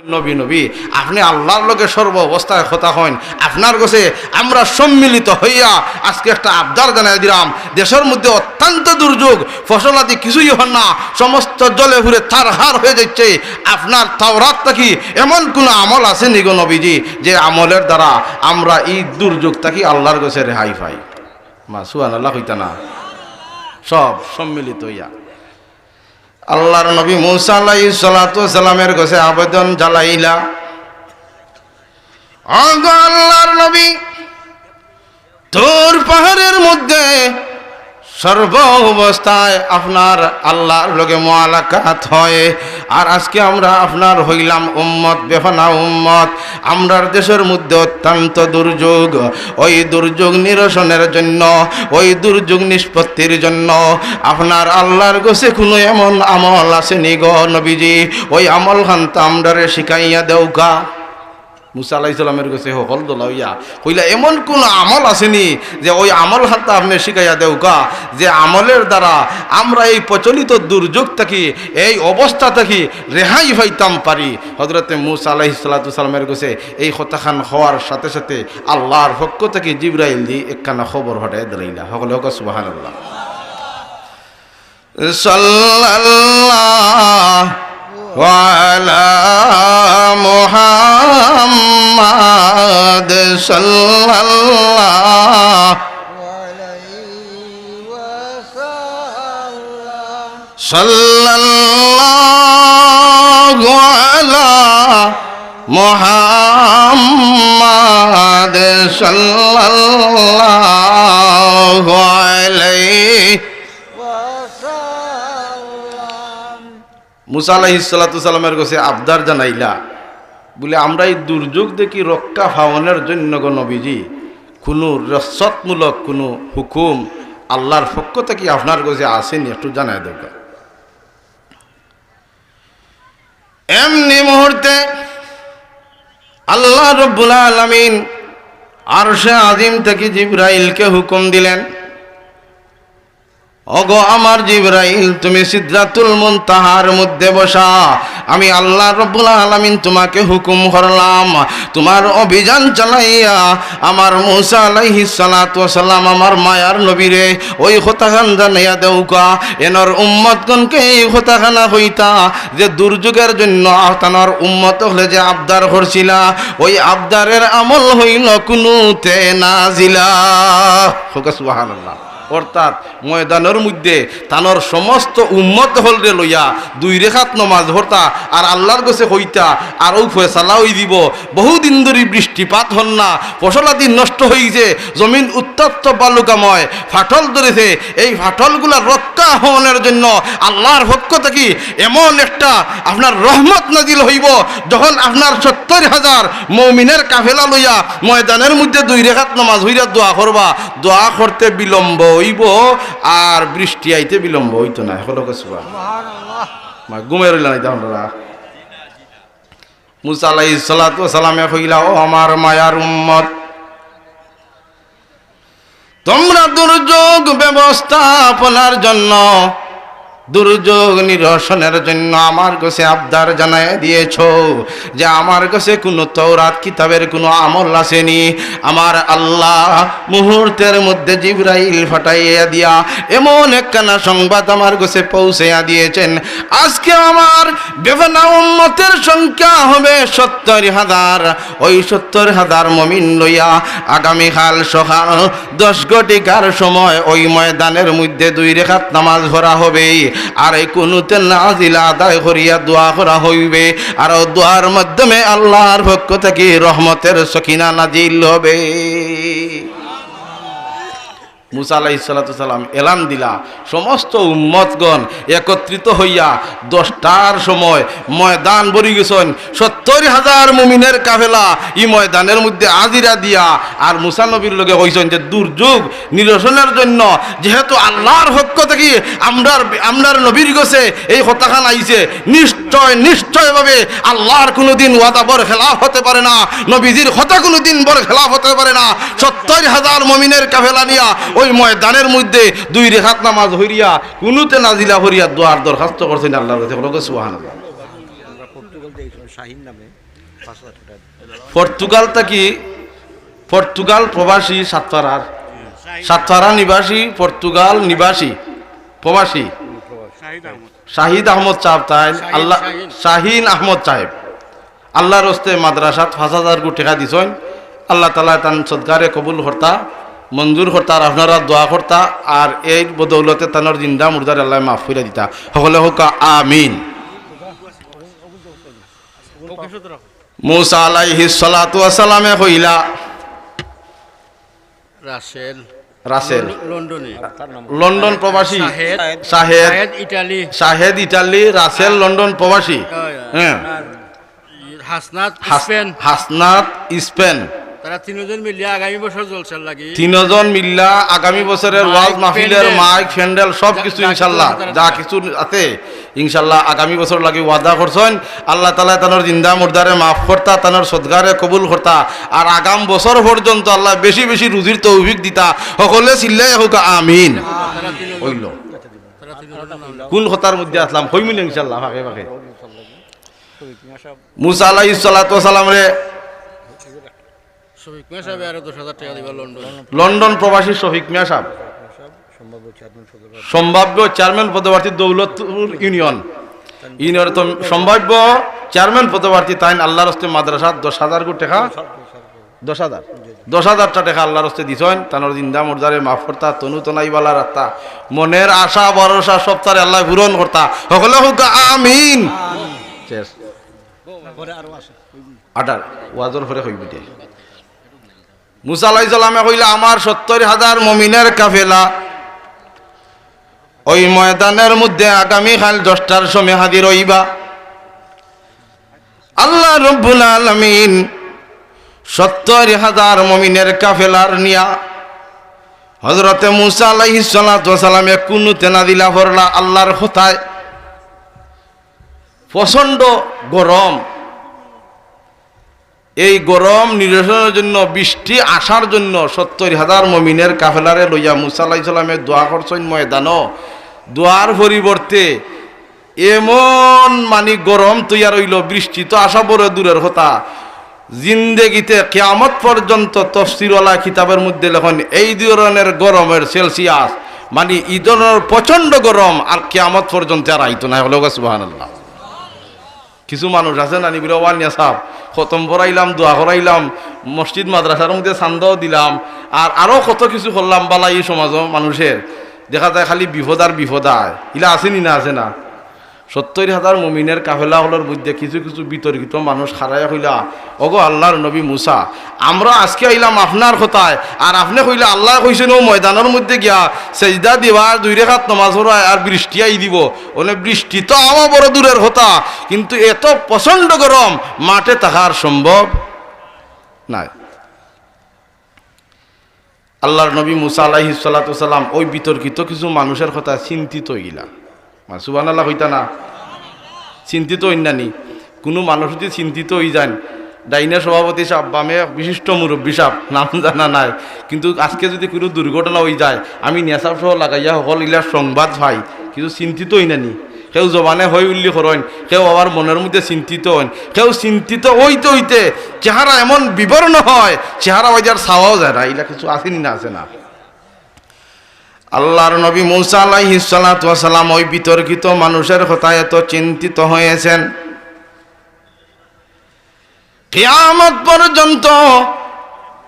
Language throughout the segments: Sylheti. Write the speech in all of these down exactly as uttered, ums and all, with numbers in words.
নবী, নবী, আপনে আল্লার লগে সর্ব অবস্থায় কথা কইন। আপনার গেছে আমরা সম্মিলিত হইয়া আজকে একটা আবদার জানাই দিলাম। দেশর মধ্যে অত্যন্ত দুর্যোগ, ফসলাদি কিছুই হর না, সমস্ত জ্বলে পুড়ে ছারখার হয়ে যাচ্ছে। আপনার তাওরাত থাকি এমন কোনো আমল আছে নি গো নবীজি, যে আমলের দ্বারা আমরা এই দুর্যোগ থাকি আল্লার গেছে রেহাই পাই? মা সুবহানাল্লাহ কইতা না? সব সম্মিলিত হইয়া আল্লার নবী মুসা আলাইহিস সালাতু ওয়াস সালামের গেছে আবেদন জানাইলা, "ওগো আল্লার নবী, তুর পাহাড়ের মধ্যে সর্ব অবস্থায় আপনার আল্লার লগে মুলাকাত হয়, আর আজকে আমরা আপনার হইলাম উম্মত, বেফানা উম্মত। আমরার দেশর মধ্যে অত্যন্ত দুর্যোগ, ওই দুর্যোগ নিরসনের জন্য, ওই দুর্যোগ নিষ্পত্তির জন্য আপনার আল্লার গেছে কোনো এমন আমল আছে নি গো নবীজি? ওই আমল খানতা আমরারে শিখাইয়া দেউকা।" মুসা আলাইহিস সালামের গেছে হকল দলা হইয়া কইলা, "এমন কোন আমল আছে নি যে ওই আমল খানতা আপনে শিখাইয়া দেউকা, যে আমলের দ্বারা আমরা এই প্রচলিত দুর্যোগ থাকি, এই অবস্থা থাকি রেহাই পাইতাম পারি?" হযরতে মুসা আলাইহিস সালাতু সালামের গেছে এই কথাখান হওয়ার সাথে সাথে আল্লার পক্ষ থাকি জিব্রাইলদি একখানা খবর পাঠাইয়া দিলাইলা। হকলে কউক্কা সুবহানাল্লাহ। সাল্লাল্লাহু আলা মুহাম্মাদ সাল্লাল্লাহু আলাইহি ওয়াসাল্লাম। সাল্লাল্লাহু আলা মুহাম্মাদ সাল্লাল্লাহু আলাইহি ওয়াসাল্লাম। মুসা আলাইহিস সালাতু সালামের গেছে আবদার জানাইলা, বুলে, "আমরা এই দুর্যোগ থাকি রক্ষা পাওনের জন্য গো নবীজি, কুনু রহমতমূলক কুনু হুকুম আল্লার পক্ষ থাকি আপনার গেছে আছে নি, একটু জানাই দেউকা।" এমনি মুহূর্তে আল্লাহ রব্বুল আলামিন আরশে আজিম থাকি জিব্রাইলকে হুকুম দিলেন, "ওগো আমার জিব্রাইল, তুমি সিদরাতুল মুনতাহার মধ্যে বসা, আমি আল্লাহ রব্বুল আলামিন তোমাকে হুকুম করলাম, তোমার অভিযান চালাইয়া আমার মুসা আলাইহিস সালাতু ওয়াস সালাম, আমার মায়ার নবীরে ওই কথাখান জানাইয়া দেউকা, এনর উম্মতগণকে এই কথাখানা কইতা যে দুর্যোগের জন্য তানর উম্মত অকলে যে আবদার করছিলা, ওই আবদারের আমল হইল কুনুতে নাজিলা।" কউক্কা সুবহানাল্লাহ। অর্থাৎ ময়দানর মধ্যে তানর সমস্ত উম্মত অকলরে লইয়া দুই রেখাত নমাজ পড়তা আর আল্লার গেছে কইতা, আর অউ ফয়সালা অই যিবো। বহুদিন ধরি বৃষ্টিপাত হর না, ফসলাদি নষ্ট হইছে, জমিন উত্তপ্ত বালুকাময়, ফাটল ধরেছে। এই ফাটলগুলা রক্ষা হওয়ানোর জন্য আল্লার পক্ষ থাকি এমন একটা আপনার রহমত নাজিল হইবো, যখন আপনার সত্তর হাজার মুমিনের কাফেলা লইয়া ময়দানর মধ্যে দুই রেখাত নমাজ পড়িয়া দোয়া করবা, দোয়া করতে বিলম্ব হইবো আর বৃষ্টি আইতে বিলম্ব হইতো না। হকলে কউক্কা সুবহানাল্লাহ। মা ঘুমাই রইলা নাইতা আপনারা। মুসা আলাইহিস সালাতু ওয়াস সালামে কইলা, "ও আমার মায়ার উম্মত, তোমরা দুর্যোগ ব্যবস্থাপনার জন্য, দুর্যোগ নিরসনের জন্য আমার গেছে আবদার জানাই দিয়েছো যে আমার গেছে কুনু তৌরাত কিতাবের কুনু আমল আছে নি?" আমার আল্লাহ মুহূর্তের মধ্যে জিব্রাইল পাঠাইয়া দিয়া এমন একখানা সংবাদ আমার গেছে পৌঁছাইয়া দিয়েছেন, আজকে আমার বেফানা উম্মতের সংখ্যা হবে সত্তর হাজার। ওই সত্তর হাজার মুমিন লইয়া আগামীকাল সকাল দশ ঘটিকার সময় ওই ময়দানর মধ্যে দুই রেখাত নমাজ পড়া হবে, আর এই কুনুতে নাজিলা আদায় করিয়া দোয়া করা হইবে, আর ও দোয়ার মাধ্যমে আল্লার পক্ষ থাকি রহমতের সকিনা নাজিল হবে। মুসা আলাইহিস সালাতু সালাম এলান দিলা, সমস্ত উম্মতগণ একত্রিত হইয়া দশটার সময় ময়দান ভরি গেছইন। সত্তর হাজার মুমিনের কাফেলা ই ময়দানর মধ্যে আজিরা দিয়া আর মুসা নবীর লগে কইছইন যে দুর্যোগ নিরসনের জন্য যেহেতু আল্লার পক্ষ থাকি আমরার, আমরার নবীর গেছে এই কথাখান আইছে, নিশ্চয়, নিশ্চয়ভাবে আল্লার কুনুদিন ওয়াদা বরখেলাফ হতে পারে না, নবীজির কথা কুনুদিন বরখেলাফ হতে পারে না। সত্তর হাজার মুমিনের কাফেলা নিয়া ওই ময়দানর মধ্যে দুই রেখাত নমাজ পড়িয়া কুনুতে নাজিলা পড়িয়া দোয়ার দরখাস্ত করছইন আল্লার গেছে। কউক্কা সুবহানাল্লাহ। পর্তুগাল থাকি, পর্তুগাল প্রবাসী সাতপাড়ার, সাতপাড়া নিবাসী, পর্তুগাল নিবাসী, প্রবাসী শাহিদ আহমদ সাহেব তাইন। আল্লাহ, শাহিন আহমদ সাহেব আল্লাহর হস্তে মাদ্রাসাত পাঁচ হাজার গু টেকা দিছইন। আল্লাহ তাআলা তান সদকারে কবুল করতা, মঞ্জুর করতা, আর আপনারা দোয়া করতা, আর এই বদৌলতে তানর জিন্দা মুর্দারে আল্লাহ মাফ করিয়া দিতা। সকলে কউক্কা আমিন। মুসা আলাইহিস সালাতু ওয়াস সালামে কইলা, রাসেল। রাসেল। লন্ডনে। লন্ডন প্রবাসী। শাহেদ। শাহেদ। শাহেদ ইটালি। শাহেদ ইটালি, রাসেল লন্ডন প্রবাসী। হ্যাঁ। হাসনাত হাস-, স্পেন। হাসনাত স্পেন। তারা তিনজন মিলিয়া আগামী বছর জলসার লাগি। তিনজন মিল্লা আগামী বছরের মাইক, ওয়াজ মাহফিলের প্যান্ডেল। মাইক, প্যান্ডেল সব যা, কিছু যা কিছু ইনশাআল্লাহ, আছে তারা যা দিতা। কিছু আছে ইনশাআল্লাহ আগামী বছর লাগি ওয়াদা করছইন। আল্লাহ তাআলা তানর জিন্দা মুর্দারে মাফ করতা, তানর সদকারে কবুল করতা, আর আগাম বছর পর্যন্ত আল্লাহ বেশি বেশি রুজির তৌফিক দিতা। সকলে চিল্লাইয়া কউক্কা আমিন। অইলো। কোন কথার মধ্যে আছলাম? কইমু নি ইনশাআল্লাহ ফাঁকে ফাঁকে। মুসা আলাইহিস সালাতু ওয়াস সালামরে শফিক মিয়া সাহেব আরো দশ হাজার টেকা দিবা লন্ডন। লন্ডন প্রবাসী শফিক মিয়া সাহেব। সম্ভাব্য চেয়ারম্যান পদপ্রার্থী দৌলতপুর ইউনিয়ন। ইউনিয়নের তো সম্ভাব্য চেয়ারম্যান পদপ্রার্থী তাইন আল্লাহর হস্তে মাদ্রাসাত দশ হাজার গু টেকা, দশ হাজার, দশ হাজারটা টেকা আল্লাহর হস্তে দিছইন। তানর জিন্দা মুর্দারে মাফ করতা, তনু তনাই বালা রাখতা, মনের আশা ভরসা সব তারে আল্লাহ পূরণ করতা। সকলে কউক্কা আমিন। শেষ। আটার ওয়াজর পরে কইবি দে। মুসা আলাইহিস সালামে কইলা, "আমার সত্তর হাজার মুমিনের কাফেলা ওই ময়দানের মধ্যে আগামীকাল দশটার সময় হাজির অইবা।" আল্লাহ রব্বুল আলামিন সত্তর হাজার মুমিনের কাফেলার নিয়া হযরতে মুসা আলাইহিস সালাতু ওয়াস সালামে কুনুতে নাজিলা পড়লা আল্লাহর কথায়। প্রচণ্ড গরম, এই গরম নিরসনের জন্য, বৃষ্টি আসার জন্য সত্তর হাজার মুমিনের কাফেলারে লইয়া মুসা আলাইহিস সালামে দোয়া করছইন ময়দানো। দোয়ার পরিবর্তে এমন মানি গরম তৈয়ার অইলো, বৃষ্টি তো আসা বড় দূরের কথা, জিন্দেগিতে কিয়ামত পর্যন্ত তফসিরওয়ালা কিতাবের মধ্যে লেখইন এই ধরনের গরমের সেলসিয়াস, মানি ই ধরনের প্রচণ্ড গরম আর কিয়ামত পর্যন্ত আর আইতো নায়। সকলে কউক্কা সুবহানাল্লাহ। কিছু মানুষ আছে না নি, বুলে, "ওয়ান ইয়া সাহেব, খতম পড়াইলাম, দোয়া করাইলাম, মসজিদ মাদ্রাসার মধ্যে চান্দাও দিলাম, আর আরো কত কিছু করলাম বালা ই সমাজো মানুষের।" দেখা যায় খালি বিপদ আর বিপদ আয়। ইলা আছে নি না, আছে না? সত্তর হাজার মুমিনের কাফেলা অকলর মধ্যে কিছু কিছু বিতর্কিত মানুষ খাড়াইয়া কইলা, "ওগো আল্লাহর নবী মুসা, আমরা আজকে আইলাম আপনার কথায়, আর আপনে কইলা আল্লায় কইছইন অউ ময়দানর মধ্যে গিয়া সেজদা দিবা, দুই রেকাত নমাজ পড়ায়, আর বৃষ্টি আই দিবো।" অনে বৃষ্টি তো আওয়া বড় দূরের কথা, কিন্তু এত প্রচণ্ড গরম, মাঠে থাকার সম্ভব নায়। আল্লাহর নবী মুসা আলাইহিস সালাতু ওয়াস সালাম ওই বিতর্কিত কিছু মানুষের কথা চিন্তিত অইলা। মানে, সুবহানাল্লাহ কইতা না? চিন্তিত অইন না নি? কুনু মানুষ যদি চিন্তিত অই যাইন, ডাইনে সভাপতি সাহেব, বামে বিশিষ্ট মুরব্বী সাহেব, নাম জানা নাই, কিন্তু আজকে যদি কুনু দুর্ঘটনা অই যায়, আমি নেশাব সহ লাগাইয়া হকল ইলা সংবাদ পাই, কিছু চিন্তিত অই না নি? কেউ জবানে হয় উল্লি করইন, কেউ আবার মনের মধ্যে চিন্তিত অইন, কেউ চিন্তিত অইতে অইতে চেহারা এমন বিবর্ণ হয়, চেহারা বাজার চাওয়াও যায় না। ইলা কিছু আছে নি না, আছে না? আল্লাহর নবী মুসা আলাইহিস সালাতু ওয়াস সালাম ওই বিতর্কিত মানুষের কথা এত চিন্তিত হয়েছেন, কিয়ামত পর্যন্ত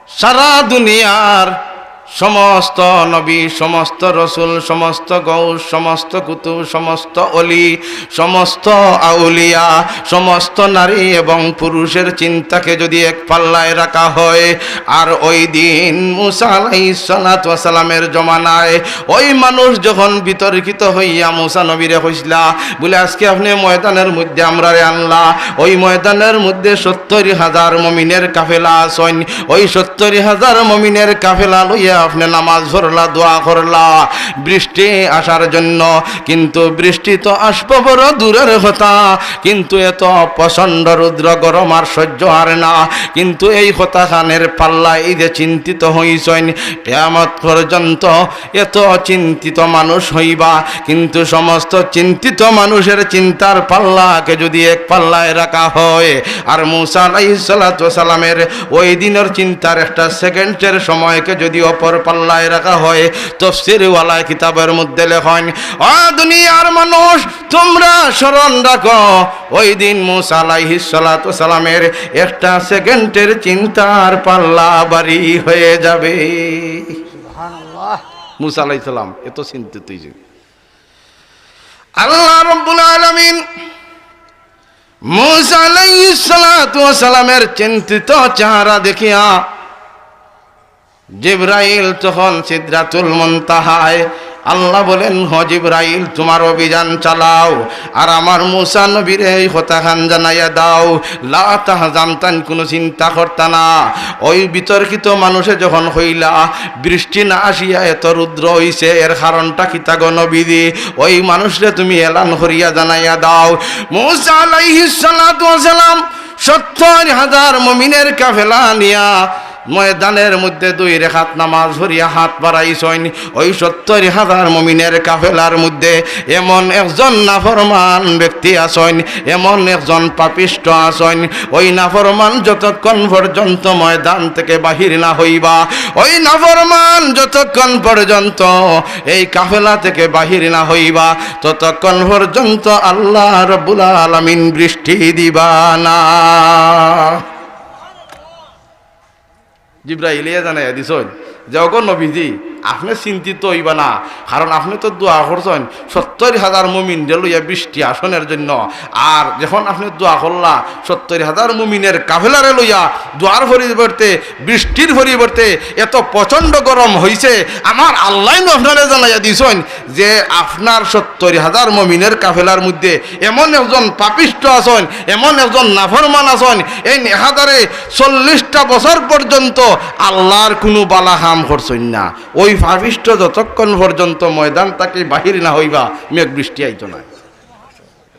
সারা দুনিয়ার সমস্ত নবী, সমস্ত রসুল, সমস্ত গৌস, সমস্ত কুতুব, সমস্ত অলি, সমস্ত আউলিয়া, সমস্ত নারী এবং পুরুষের চিন্তাকে যদি এক পাল্লায় রাখা হয়, আর ওই দিন মুসা আলাইহিস সালাতু ওয়াস সালামের জমানায় ওই মানুষ যখন বিতর্কিত হইয়া মুসা নবীরে কইছলা, বুলে, "আজকে আপনে ময়দানের মধ্যে আমরারে আনলা, ওই ময়দানের মধ্যে সত্তর হাজার মুমিনের কাফেলা আছইন, ওই সত্তর হাজার মুমিনের কাফেলা লইয়া আপনে নামাজ পড়লা, দোয়া করলা বৃষ্টি আসার জন্য, কিন্তু বৃষ্টি তো আসবো বড় দূরের কথা, কিন্তু এত প্রচণ্ড রৌদ্র গরম আর সহ্য আর না। কিন্তু এই কথাখানর পাল্লা এই যে চিন্তিত হইছইন, কিয়ামত পর্যন্ত এত চিন্তিত মানুষ হইবা, কিন্তু সমস্ত চিন্তিত মানুষের চিন্তার পাল্লাকে যদি এক পাল্লায় রাখা হয়, আর মুসা আলাইহিস সালাতু ওয়াস সালামের ওই দিনর চিন্তার একটা সেকেন্ডের সময়কে যদি অপর পাল্লায় রাখা হয়, তফসিরওয়ালায় কিতাবের মধ্যে লেখইন, "ও দুনিয়ার মানুষ, তোমরা স্মরণ রাখো, ওই দিন মুসা আলাইহিস সালাতু ওয়াস সালামের একটা সেকেন্ডের চিন্তার পাল্লা ভারী হয়ে যাবে।" মুসা আলাইহিস সালাম এত চিন্তিত হইছে। আল্লাহ রাব্বুল আলামিন মুসা আলাইহিস সালাতু ওয়াস সালামের চিন্তিত চেহারা দেখিয়া জিব্রাইল তখন সিদরাতুল মুনতাহায়। আল্লাহ বলেন, "হ জিব্রাইল, তোমার অভিযান চালাও, আর আমার মুসা নবীরে এই কথাখান জানাইয়া দাও, লা তাহজান, তাইন কোনো চিন্তা করতা না।" ওই বিতর্কিত মানুষে যখন কইলা, "বৃষ্টি না আসিয়া এত রৌদ্র হইছে, এর কারণটা কিতা গো নবীজি? ওই মানুষরে তুমি এলান করিয়া জানাইয়া দাও।" মুসা আলাইহিস সালাতু ওয়াস সালাম সত্তর হাজার মুমিনের কাফেলা নিয়া ময়দানের মধ্যে দুই রেকাত নামাজ পড়িয়া হাত বাড়াইছইন। ওই সত্তর হাজার মুমিনের কাফেলার মধ্যে এমন একজন নাফরমান ব্যক্তি আছইন, এমন একজন পাপিষ্ঠ আছইন, ওই নাফরমান যতক্ষণ পর্যন্ত ময়দান থেকে বাহির না হইবা, ওই নাফরমান যতক্ষণ পর্যন্ত এই কাফেলা থেকে বাহির না হইবা, ততক্ষণ পর্যন্ত আল্লাহ রাব্বুল আলামিন বৃষ্টি দিবা না। জিব্রাইলে জানাইয়া দিছইন যে, "ওগো নবীজি, আপনে চিন্তিত হইবা না, কারণ আপনে তো দোয়া করছইন সত্তর হাজার মুমিনরে লইয়া বৃষ্টি আসনের জন্য, আর যখন আপনে দোয়া করলা সত্তর হাজার মুমিনের কাফেলারে লইয়া দোয়ার পরিবর্তে, বৃষ্টির পরিবর্তে এত প্রচণ্ড গরম হইছে, আমার আল্লাহ নু আপনারে জানাইয়া দিছইন যে আপনার সত্তর হাজার মুমিনের কাফেলার মধ্যে এমন একজন পাপিষ্ঠ আছইন, এমন একজন নাফরমান আছইন, এইন একাধারে চল্লিশটা বছর পর্যন্ত আল্লাহর কোনো বালা কাম করছইন না। ওই পাপিষ্ঠ যতক্ষণ পর্যন্ত ময়দান থাকি বাহির না হইবা, মেঘ বৃষ্টি আইতো নায়।"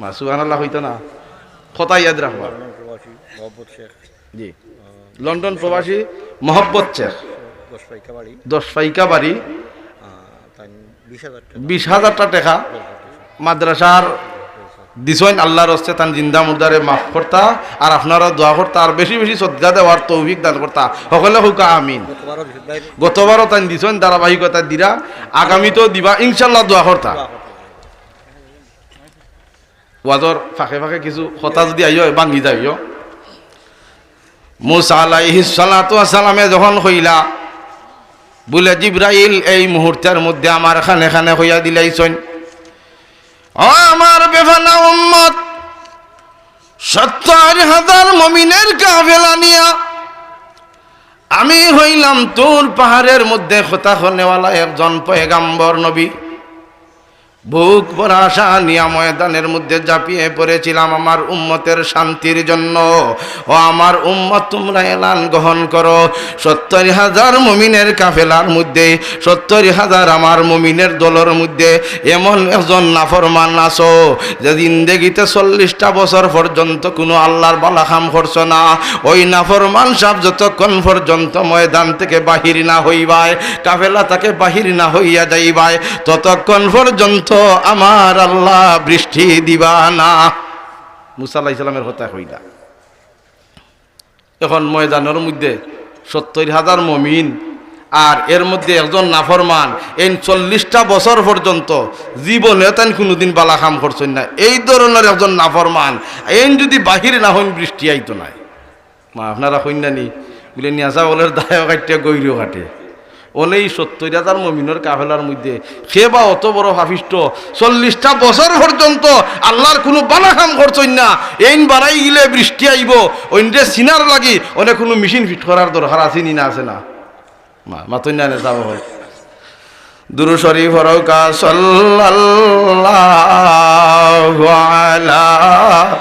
মা সুবহানাল্লাহ হইতো না? কথা ইয়াদ রাখবা। লন্ডন প্রবাসী মোহাম্মদ শেখ। জি। লন্ডন প্রবাসী মোহাম্মদ শেখ। দশ পাইকা বাড়ি। দশ পাইকা বাড়ি। আহ, তাই বিশ হাজার টাকা। বিশ হাজার টা টাকা মাদ্রাসার দিছইন। আল্লাহর হস্তে তান জিন্দা মুর্দারে মাফ করতা, আর আপনারা দোয়া করতা, আর বেশি বেশি সদকা দেওয়ার তৌফিক দান করতা। সকলে কউক্কা আমিন। গতবারও দিছইন, তাই গতবারও তান দিছইন, ধারাবাহিকতা দিরা, আগামীতেও দিবা, ইনশাআল্লাহ দোয়া করতা। দোয়া করতা। ওয়াজর ফাঁকে ফাঁকে কিছু কথা যদি আইও, ভাঙ্গি যাইও। মুসা আলাইহিস সালাতু ওয়াস সালামে যখন কইলা, বুলে, "জিব্রাইল, এই মুহূর্তের মধ্যে আমার কানে কানে কইয়া দিলাইছইন, ও আমার বেফানা উম্মত, সত্তর হাজার মুমিনের কাফেলা নিয়া আমি হইলাম তুর পাহাড়ের মধ্যে কথা কনেওয়ালা একজন পয়গাম্বর নবী।" বুক ভরা আশা নিয়া ময়দানের মধ্যে ঝাঁপিয়ে পড়েছিলাম আমার উম্মতের শান্তির জন্য। ও আমার উম্মত, তোমরা এলান গ্রহণ করো, সত্তর হাজার মুমিনের কাফেলার মধ্যে, সত্তর হাজার আমার মুমিনের দলর মধ্যে এমন একজন নাফরমান আছো, যে জিন্দেগিতে চল্লিশটা বছর পর্যন্ত কোনো আল্লাহর বালা কাম করছো না। ওই নাফরমান সাব যতক্ষণ পর্যন্ত ময়দান থেকে বাহির না হইবায়, কাফেলা থাকি বাহির না হইয়া যাইবায়, ততক্ষণ পর্যন্ত আমার আল্লাহ বৃষ্টি দিবা না। মুসা আলাইহিস সালামের কথা কইলা। এখন ময়দানর মধ্যে সত্তর হাজার মুমিন, আর এর মধ্যে একজন নাফরমান, এইন চল্লিশটা বছর পর্যন্ত জীবনে তাইন কোনোদিন বালা কাম করছইন না। এই ধরনের একজন নাফরমান, এইন যদি বাহির না হইন, বৃষ্টি আইতো নায়। মা, আপনারা কইন না নি? বুলে, "নিয়াছা বলের দায়ও কাটে, গইরও কাটে।" অনেই সত্তর হাজার মুমিনর কাফেলার মধ্যে কে বা অত বড় পাপিষ্ট, চল্লিশটা বছর পর্যন্ত আল্লাহর কোনো বালা কাম করছইন না, এইন বাড়াই গেলে বৃষ্টি আইবো, অইনরে চিনার লাগি অনে কোনো মেশিন ফিট করার দরকার আছে নি, না আছে না? মা, মাতইন না, না, যাবো হয়। দুরূদ শরীফ পড়উক্কা, সাল্লাল্লাহু আলা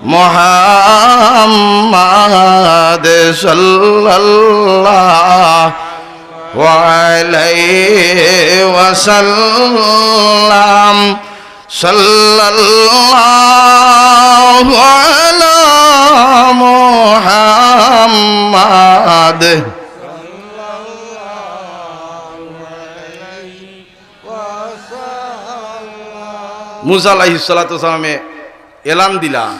মুহাম্মাদ, সাল্লাল্লাহু আলা عليه وسلم. صلى الله على محمد. মুসা আলাইহিস সালাতু ওয়াস সালামে এলান দিলা,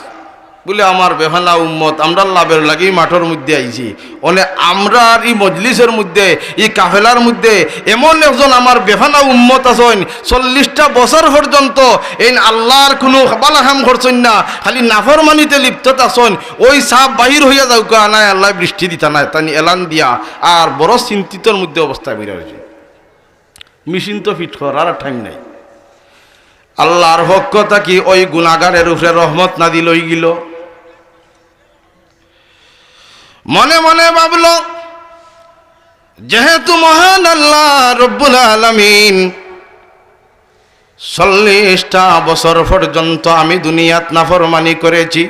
বুলে, "আমার বেফানা উম্মত, আমরার লাভর লাগি মাঠর মধ্যে আইছি।" অনে আমরার ই মজলিসর মধ্যে, ই কাফেলার মধ্যে এমন একজন আমার বেফানা উম্মত আছইন, চল্লিশটা বছর পর্যন্ত এইন আল্লার কুনু বালা কাম করছইন না, খালি নাফরমানিতে লিপ্ত আছইন। অউ সাফ বাহির অইয়া যাউক্কা, নায় আল্লায় বৃষ্টি দিতা নায়, তাইন এলান দিয়া আর বড় চিন্তিতর মধ্যে অবস্থায় বইরা রইছইন। মেশিন তো ফিট করার আর টাইম নাই। আল্লার পক্ষ থাকি অউ গুনাগারের উপরে রহমত নাজিল অইগেলো। মনে মনে ভাবলো, যেহেতু মহান আল্লাহ রব্বুল আলামিন চল্লিশটা বছর পর্যন্ত আমি দুনিয়াত নাফরমানি করেছি,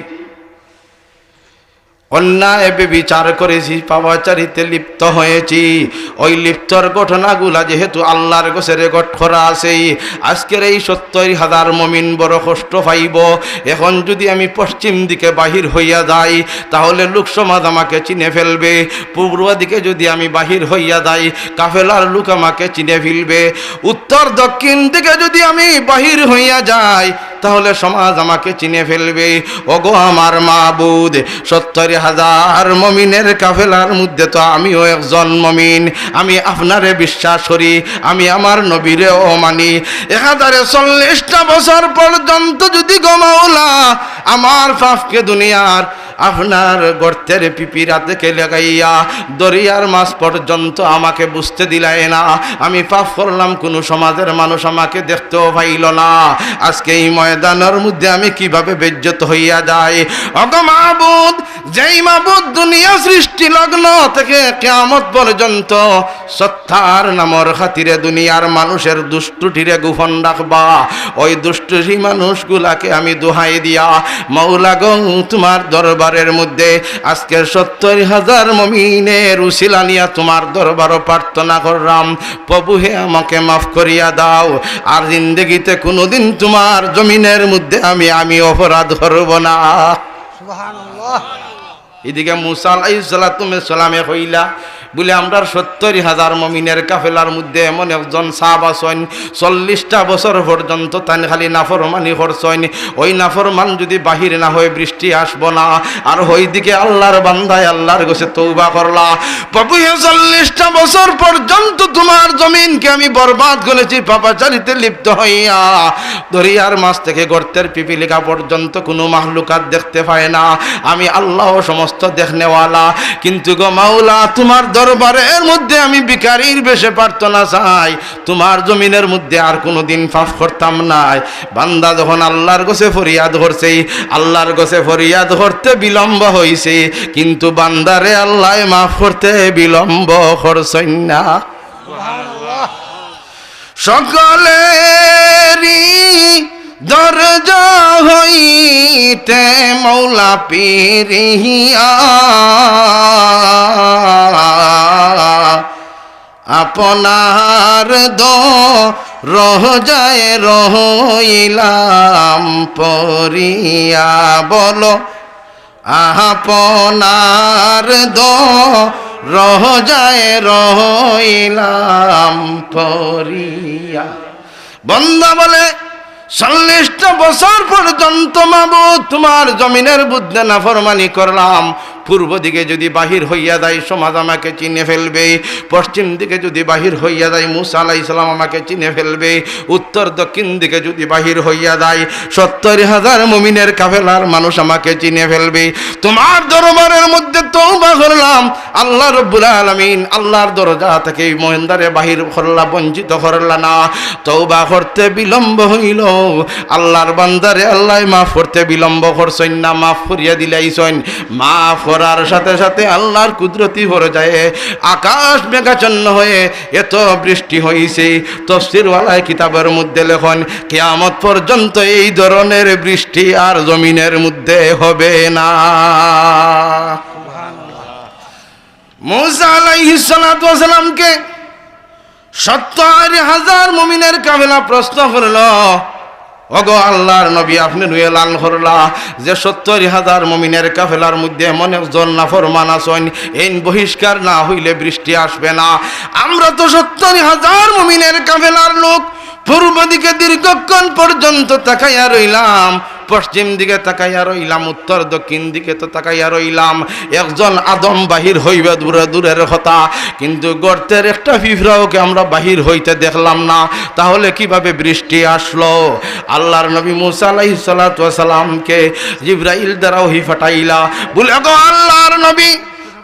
অন্যায় ব্যভিচার করেছি, পাপাচারিতে লিপ্ত হয়েছি। অউ লিপ্তর ঘটনাগুলা যেহেতু আল্লার গেছে রেকর্ড করা আছে, আজকের এই সত্তর হাজার মমিন বড় কষ্ট পাইবো। এখন যুদি আমি পশ্চিম দিকে বাহির হইয়া যাই, তাহলে লোকসমাজ আমাকে চিনে ফেলবে। পূর্ব দিকে যুদি আমি বাহির হইয়া যাই, কাফেলার লোক আমাকে চিনে ফেলবে। উত্তর দক্ষিণ দিকে যুদি আমি বাহির হইয়া যাই, তাহলে সমাজ আমাকে চিনে ফেলবে। ওগো আমার মাবুদ, সত্তর হাজার মমিনের কাফেলার মধ্যে তো আমিও একজন মমিন। আমি আপনারে বিশ্বাস করি, আমি আমার নবীরেও মানি। একাধারে চল্লিশটা বছর পর্যন্ত যুদি গো মাওলা আমার পাপকে দুনিয়ার আপনার গর্তের পিপিরা থেকে লাগাইয়া দরিয়ার মাছ পর্যন্ত আমাকে বুঝতে দিলায় না। আমি পাপ করলাম, কুনু সমাজের মানুষ আমাকে দেখতেও পাইল না। আজকে এই ময়দানর মধ্যে আমি কিভাবে বেইজ্জত হইয়া যাই? ওগো মাবুদ, যেই মাবুদ দুনিয়া সৃষ্টি লগ্ন থেকে কিয়ামত পর্যন্ত সত্তার নামর খাতিরে দুনিয়ার মানুষের দুষ ত্রুটিরে গোপন রাখবা, ওই দুষ ত্রুটি মানুষগুলাকে আমি দোহাই দিয়া, মাওলা গো, তোমার দরবারের মধ্যে আজকের সত্তর হাজার মমিনের উসিলা নিয়া তোমার দরবারো প্রার্থনা করলাম, প্রভু হে, আমাকে মাফ করিয়া দাও, আর জিন্দেগিতে কুনুদিন তোমার জমিনের মধ্যে আমি, আমি অপরাধ করব না। সুবহানাল্লাহ। ইদিকে মুসা আলাইহিস সালাতু ওয়াস সালামে কইলা, বুলে, আমরার সত্তর হাজার মমিনের কাফেলার মধ্যে এমন একজন সাহাবা আছইন, চল্লিশটা বছর পর্যন্ত তাইন খালি নাফরমানি করছইন। ওই নাফরমান যুদি বাহির না হয়, বৃষ্টি আসবো না। আর ওইদিকে আল্লার বান্দায় আল্লার গেছে তওবা করলা, প্রভু হে, চল্লিশটা বছর পর্যন্ত তোমার জমিনকে আমি বরবাদ করেছি, পাপাচারিতে লিপ্ত হইয়া। দরিয়ার মাছ থেকে গর্তের পিপিলিকা পর্যন্ত কুনু মাখলুকাত দেখতে পায় না, আমি আল্লাহ সমস্ত দেখনেওয়ালা। কিন্তু গো মাওলা, তোমার দরবারের মধ্যে আমি ভিখারির বেশে প্রার্থনা চাই, তোমার জমিনের মধ্যে আর কুনুদিন পাপ করতাম নায়। বান্দা যখন আল্লার গেছে ফরিয়াদ করছে, আল্লার গেছে ফরিয়াদ করতে বিলম্ব হইছে, কিন্তু বান্দারে আল্লায় মাফ করতে বিলম্ব করছইন না। সকলেরই দরজা হইতে মওলা ফিরিয়া, আপনার দরজায় রইলাম পড়িয়া। বলো, আপনার দরজায় রইলাম পড়িয়া। বন্দা বলে, চল্লিশটা বছর পর্যন্ত মাবুদ তোমার জমিনের মধ্যে নাফরমানি করলাম। পূর্ব দিকে যুদি বাহির হইয়া যাই, সমাজ আমাকে চিনে ফেলবে। পশ্চিম দিকে যুদি বাহির হইয়া যাই, মুসা আলাইহিস সালাম আমাকে চিনে ফেলবে। উত্তর দক্ষিণ দিকে যুদি বাহির হইয়া যাই, সত্তর হাজার মুমিনের কাফেলার মানুষ আমাকে চিনে ফেলবে। তোমার দরবারের মধ্যে তওবা করলাম, আল্লাহ রব্বুল আলামিন আল্লাহর দরজা থেকে এই মহিন্দারে বাহির করলা, বঞ্চিত করলা না। তওবা করতে বিলম্ব হইল, আল্লাহর বান্দারে আল্লায় মাফ করতে বিলম্ব করছইন না, মাফ করিয়া দিলাইছইন। মাফ করার সাথে সাথে আল্লাহর কুদরতি পর্যায়ে আকাশ মেঘাচ্ছন্ন হয়ে এত বৃষ্টি হইছে, তফসিরওয়ালায় কিতাবের মধ্যে লেখন, কিয়ামত পর্যন্ত এই ধরনের বৃষ্টি আর জমিনের মধ্যে হবে না। মুসা আলাইহিস সালাতু ওয়াস সালামকে সত্তর হাজার মুমিনের কাফেলা প্রশ্ন করল, "ওগো আল্লাহর নবী, আপনে নু এলান করলা যে সত্তর হাজার মুমিনের কাফেলার মধ্যে এমন একজন নাফরমান আছইন, এইন বহিষ্কার না হইলে বৃষ্টি আসবে না। আমরা তো সত্তর হাজার মুমিনের কাফেলার লোক পূর্ব দিকে দীর্ঘক্ষণ পর্যন্ত তাকাইয়া রইলাম, পশ্চিম দিকে তাকাইয়া রইলাম, উত্তর দক্ষিণ দিকে তো তাকাইয়া রইলাম, একজন আদম বাহির হইবে দূরে দূরের কথা, কিন্তু গর্তের একটা পিঁপড়াওকে আমরা বাহির হইতে দেখলাম না, তাহলে কিভাবে বৃষ্টি আসলো?" আল্লাহর নবী মুসা আলাইহিস সালাতু ওয়াস সালামকে জিব্রাইল দ্বারা ওহী পাঠাইলা, বলে, "গো আল্লাহর নবী,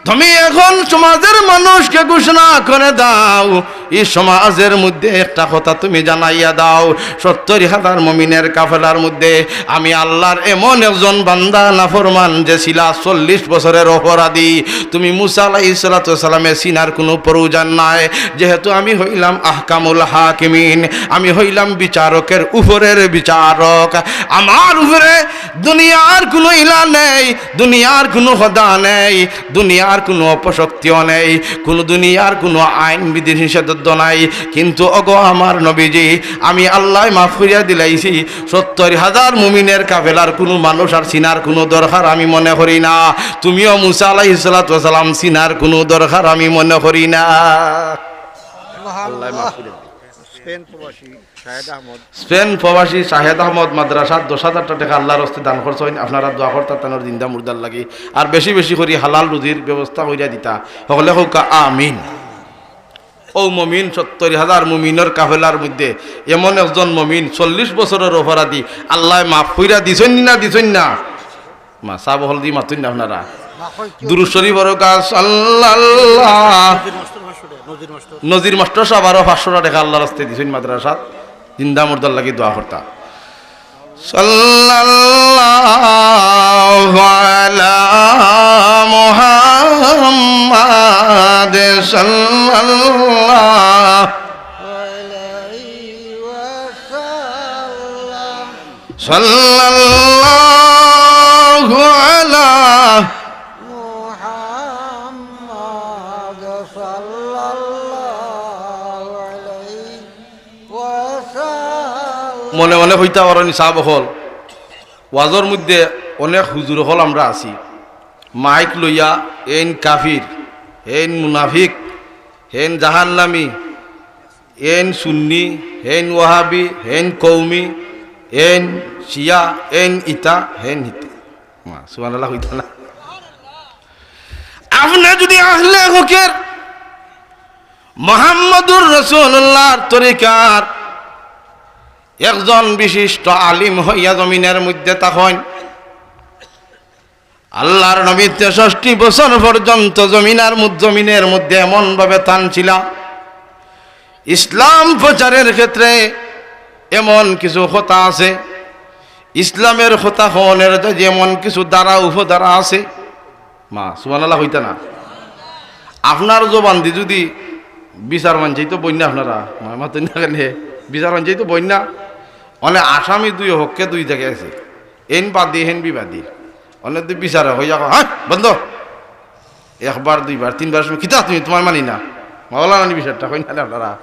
তুমি এখন সমাজের মানুষকে ঘোষণা করে দাও, এই সমাজের মধ্যে একটা কথা তুমি জানাইয়া দাও, সত্তর হাজার মুমিনের কাফেলার মধ্যে আমি আল্লাহর এমন একজন বান্দা নাফরমান যে ছিলা চল্লিশ বছরের অপরাধী, তুমি মুসা আলাইহিস সালাতু ওয়াস সালামে চিনার কোনো প্রয়োজন নাই, যেহেতু আমি হইলাম আহকামুল হাকিমিন, আমি হইলাম বিচারকের উপরের বিচারক, আমার উপরে দুনিয়ার কোনো ইলা নেই, দুনিয়ার কোনো খোদা নেই, দুনিয়ার কোনো অপশক্তিও নেই, কোনো দুনিয়ার কোনো আইন বিধি নিষেধাজ্ঞা নাই। কিন্তু ওগো আমার নবীজি, আমি আল্লায় মাফ করিয়া দিলাইছি, সত্তর হাজার মুমিনের কাফেলার কোনো মানুষ আর চিনার কোনো দরকার আমি মনে করি না। তুমিও মুসা আলাইহিস সালাতু ওয়াস সালাম চিনার কোনো দরকার আমি মনে করি না।" আল্লায় মাফ করিয়া দিলাইছি। স্পেন প্রবাসী শাহেদ আহমদ। স্পেন প্রবাসী শাহেদ আহমদ মাদ্রাসাত দশ হাজারটা টেকা আল্লাহর হস্তে দান করছইন। আপনারা দোয়া করতা তানর জিন্দা মুর্দার লাগি, আর বেশি বেশি করি হালাল রুজির ব্যবস্থা করিয়া দিতা। হকলে কউক্কা আমিন। অউ মমিন, সত্তর হাজার মমিনর কাফেলার মধ্যে এমন একজন মমিন, চল্লিশ বছরের অপরাধী, আল্লায় মাফ করিয়া দিছইন না, দিছইন না? মা, সাব হকল দি মাতইন না আপনারা। দুরূদ শরীফ পড়উক্কা, সাল্লাল্লাহ। নজির মাস্টর পাঁচশো টাকা, নজির মাস্টর। নজির মাস্টর সাব আরো পাঁচশো টেকা আল্লাহর হস্তে দিছইন মাদ্রাসাত, জিন্দা মুর্দার লাগি দোয়া করতা। সাল্লাল্লাহু আলা মুহাম্মাদ, সাল্লাল্লাহু আলাইহি ওয়াসাল্লাম। সাল্লাল্লাহু আলা মুহাম্মাদ সাল্লাল্লাহু আলাইহি ওয়াসাল্লাম। মনে মনে কইতা পারইন সাব অকল, ওয়াজর মধ্যে অনেক হুজুর অকল আমরা আছি, মাইক লইয়া, "এইন কাফির, এইন মুনাফিক, এইন জাহান্নামী, এইন সুন্নি, এইন ওয়াহাবি, এইন কওমি, এইন শিয়া, এইন ইতা, এইন হিতা।" মা, সুবহানাল্লাহ কইতা না? আপনে যুদি আহলে হকের মুহাম্মদুর রাসূলুল্লাহর তরিকার একজন বিশিষ্ট আলিম হইয়া জমিনের মধ্যে থাকইন, আল্লাহর নবী তেষট্টি বছর পর্যন্ত জমিনার মধ্য-, জমিনের মধ্যে এমনভাবে থাকছিলা, ইসলাম প্রচারের ক্ষেত্রে এমন কিছু কথা আছে, ইসলামের কথা কওনের যে এমন কিছু ধারা উপধারা আছে। মা, সুবহানাল্লাহ কইতা না? আপনার জবান দি যুদি বিচার মানছাইতো বইন না আপনারা, মা, মাতইন না কেনে? বিচার মানছাইতো বইন না? অনে আসামি দুই হক্কে দুই জাগায় আছে, এইন বাদী, হেইন বিবাদী। অনে দি বিচারে কইয়া কয়, "হ্যাঁ, বন্ধ।" একবার, দুইবার, তিনবার সময়, "কিতা তুমি, তুমার মানি না?" মাওলা নানি বিচারটা কই না আপনারা?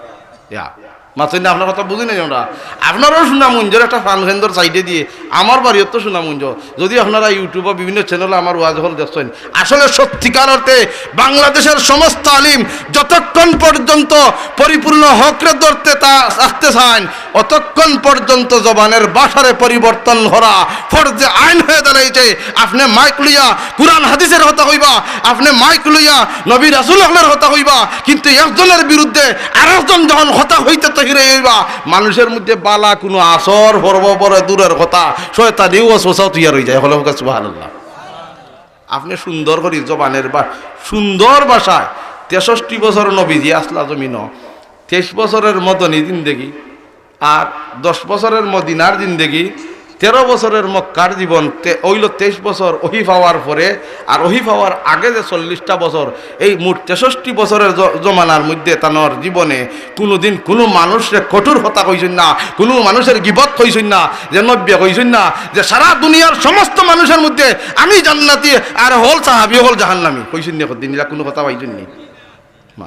ইয়া, মাতইন না, আপনার কথা বুঝি নাই আমরা। আপনারও সুনামগঞ্জর একটা প্রাণকেন্দ্র সাইডে দিয়ে, আমার বাড়িও তো সুনামগঞ্জ। যুদি আপনারা YouTube-ও বিভিন্ন channel-ও আমার ওয়াজ অকল দেখছইন, আসলে সত্যিকার অর্থে বাংলাদেশের সমস্ত আলিম যতক্ষণ পর্যন্ত পরিপূর্ণ হকরে ধরতে তা-, রাখতে চাইন, অতক্ষণ পর্যন্ত জবানের ভাষারে পরিবর্তন করা ফরজে আইন হয়ে দাঁড়াইছে। আপনে মাইক লইয়া কোরআন হাদিসের কথা কইবা, আপনে মাইক লইয়া নবী রাসূল অকলর কথা কইবা, কিন্তু একজনের বিরুদ্ধে আরেকজন যখন কথা কইতে তৈরি অইবা, মানুষের মধ্যে বালা কুনু আসর পড়বো পরে দূরের কথা, শয়তানি ওয়াসওয়াসাও তৈয়ার অই যায়। হকলে কউক্কা সুবহানাল্লাহ। আপনে সুন্দর করি জবানের বা-, সুন্দর ভাষায়, তেষট্টি বছর নবীজি আছলা জমিনো, তেইশ বছরের মদনী জিন্দেগি, আর দশ বছরের মদিনার জিন্দেগি, তেরো বছরের মক্কার জীবন, তে-, অইলো তেইশ বছর ওহী পাওয়ার পরে, আর ওহী পাওয়ার আগে যে চল্লিশটা বছর, এই মোট তেষট্টি বছরের জ-, জমানার মধ্যে তানর জীবনে কুনুদিন কুনু মানুষরে কঠোর কথা কইছইন না, কুনু মানুষের গিবত কইছইন না, যে নবীয়ে কইছইন না যে সারা দুনিয়ার সমস্ত মানুষের মধ্যে আমি জান্নাতি আর হকল সাহাবী হকল জাহান্নামী, কইছইন নি একদিন? ইলা কুনু কথা পাইছইন নি? মা,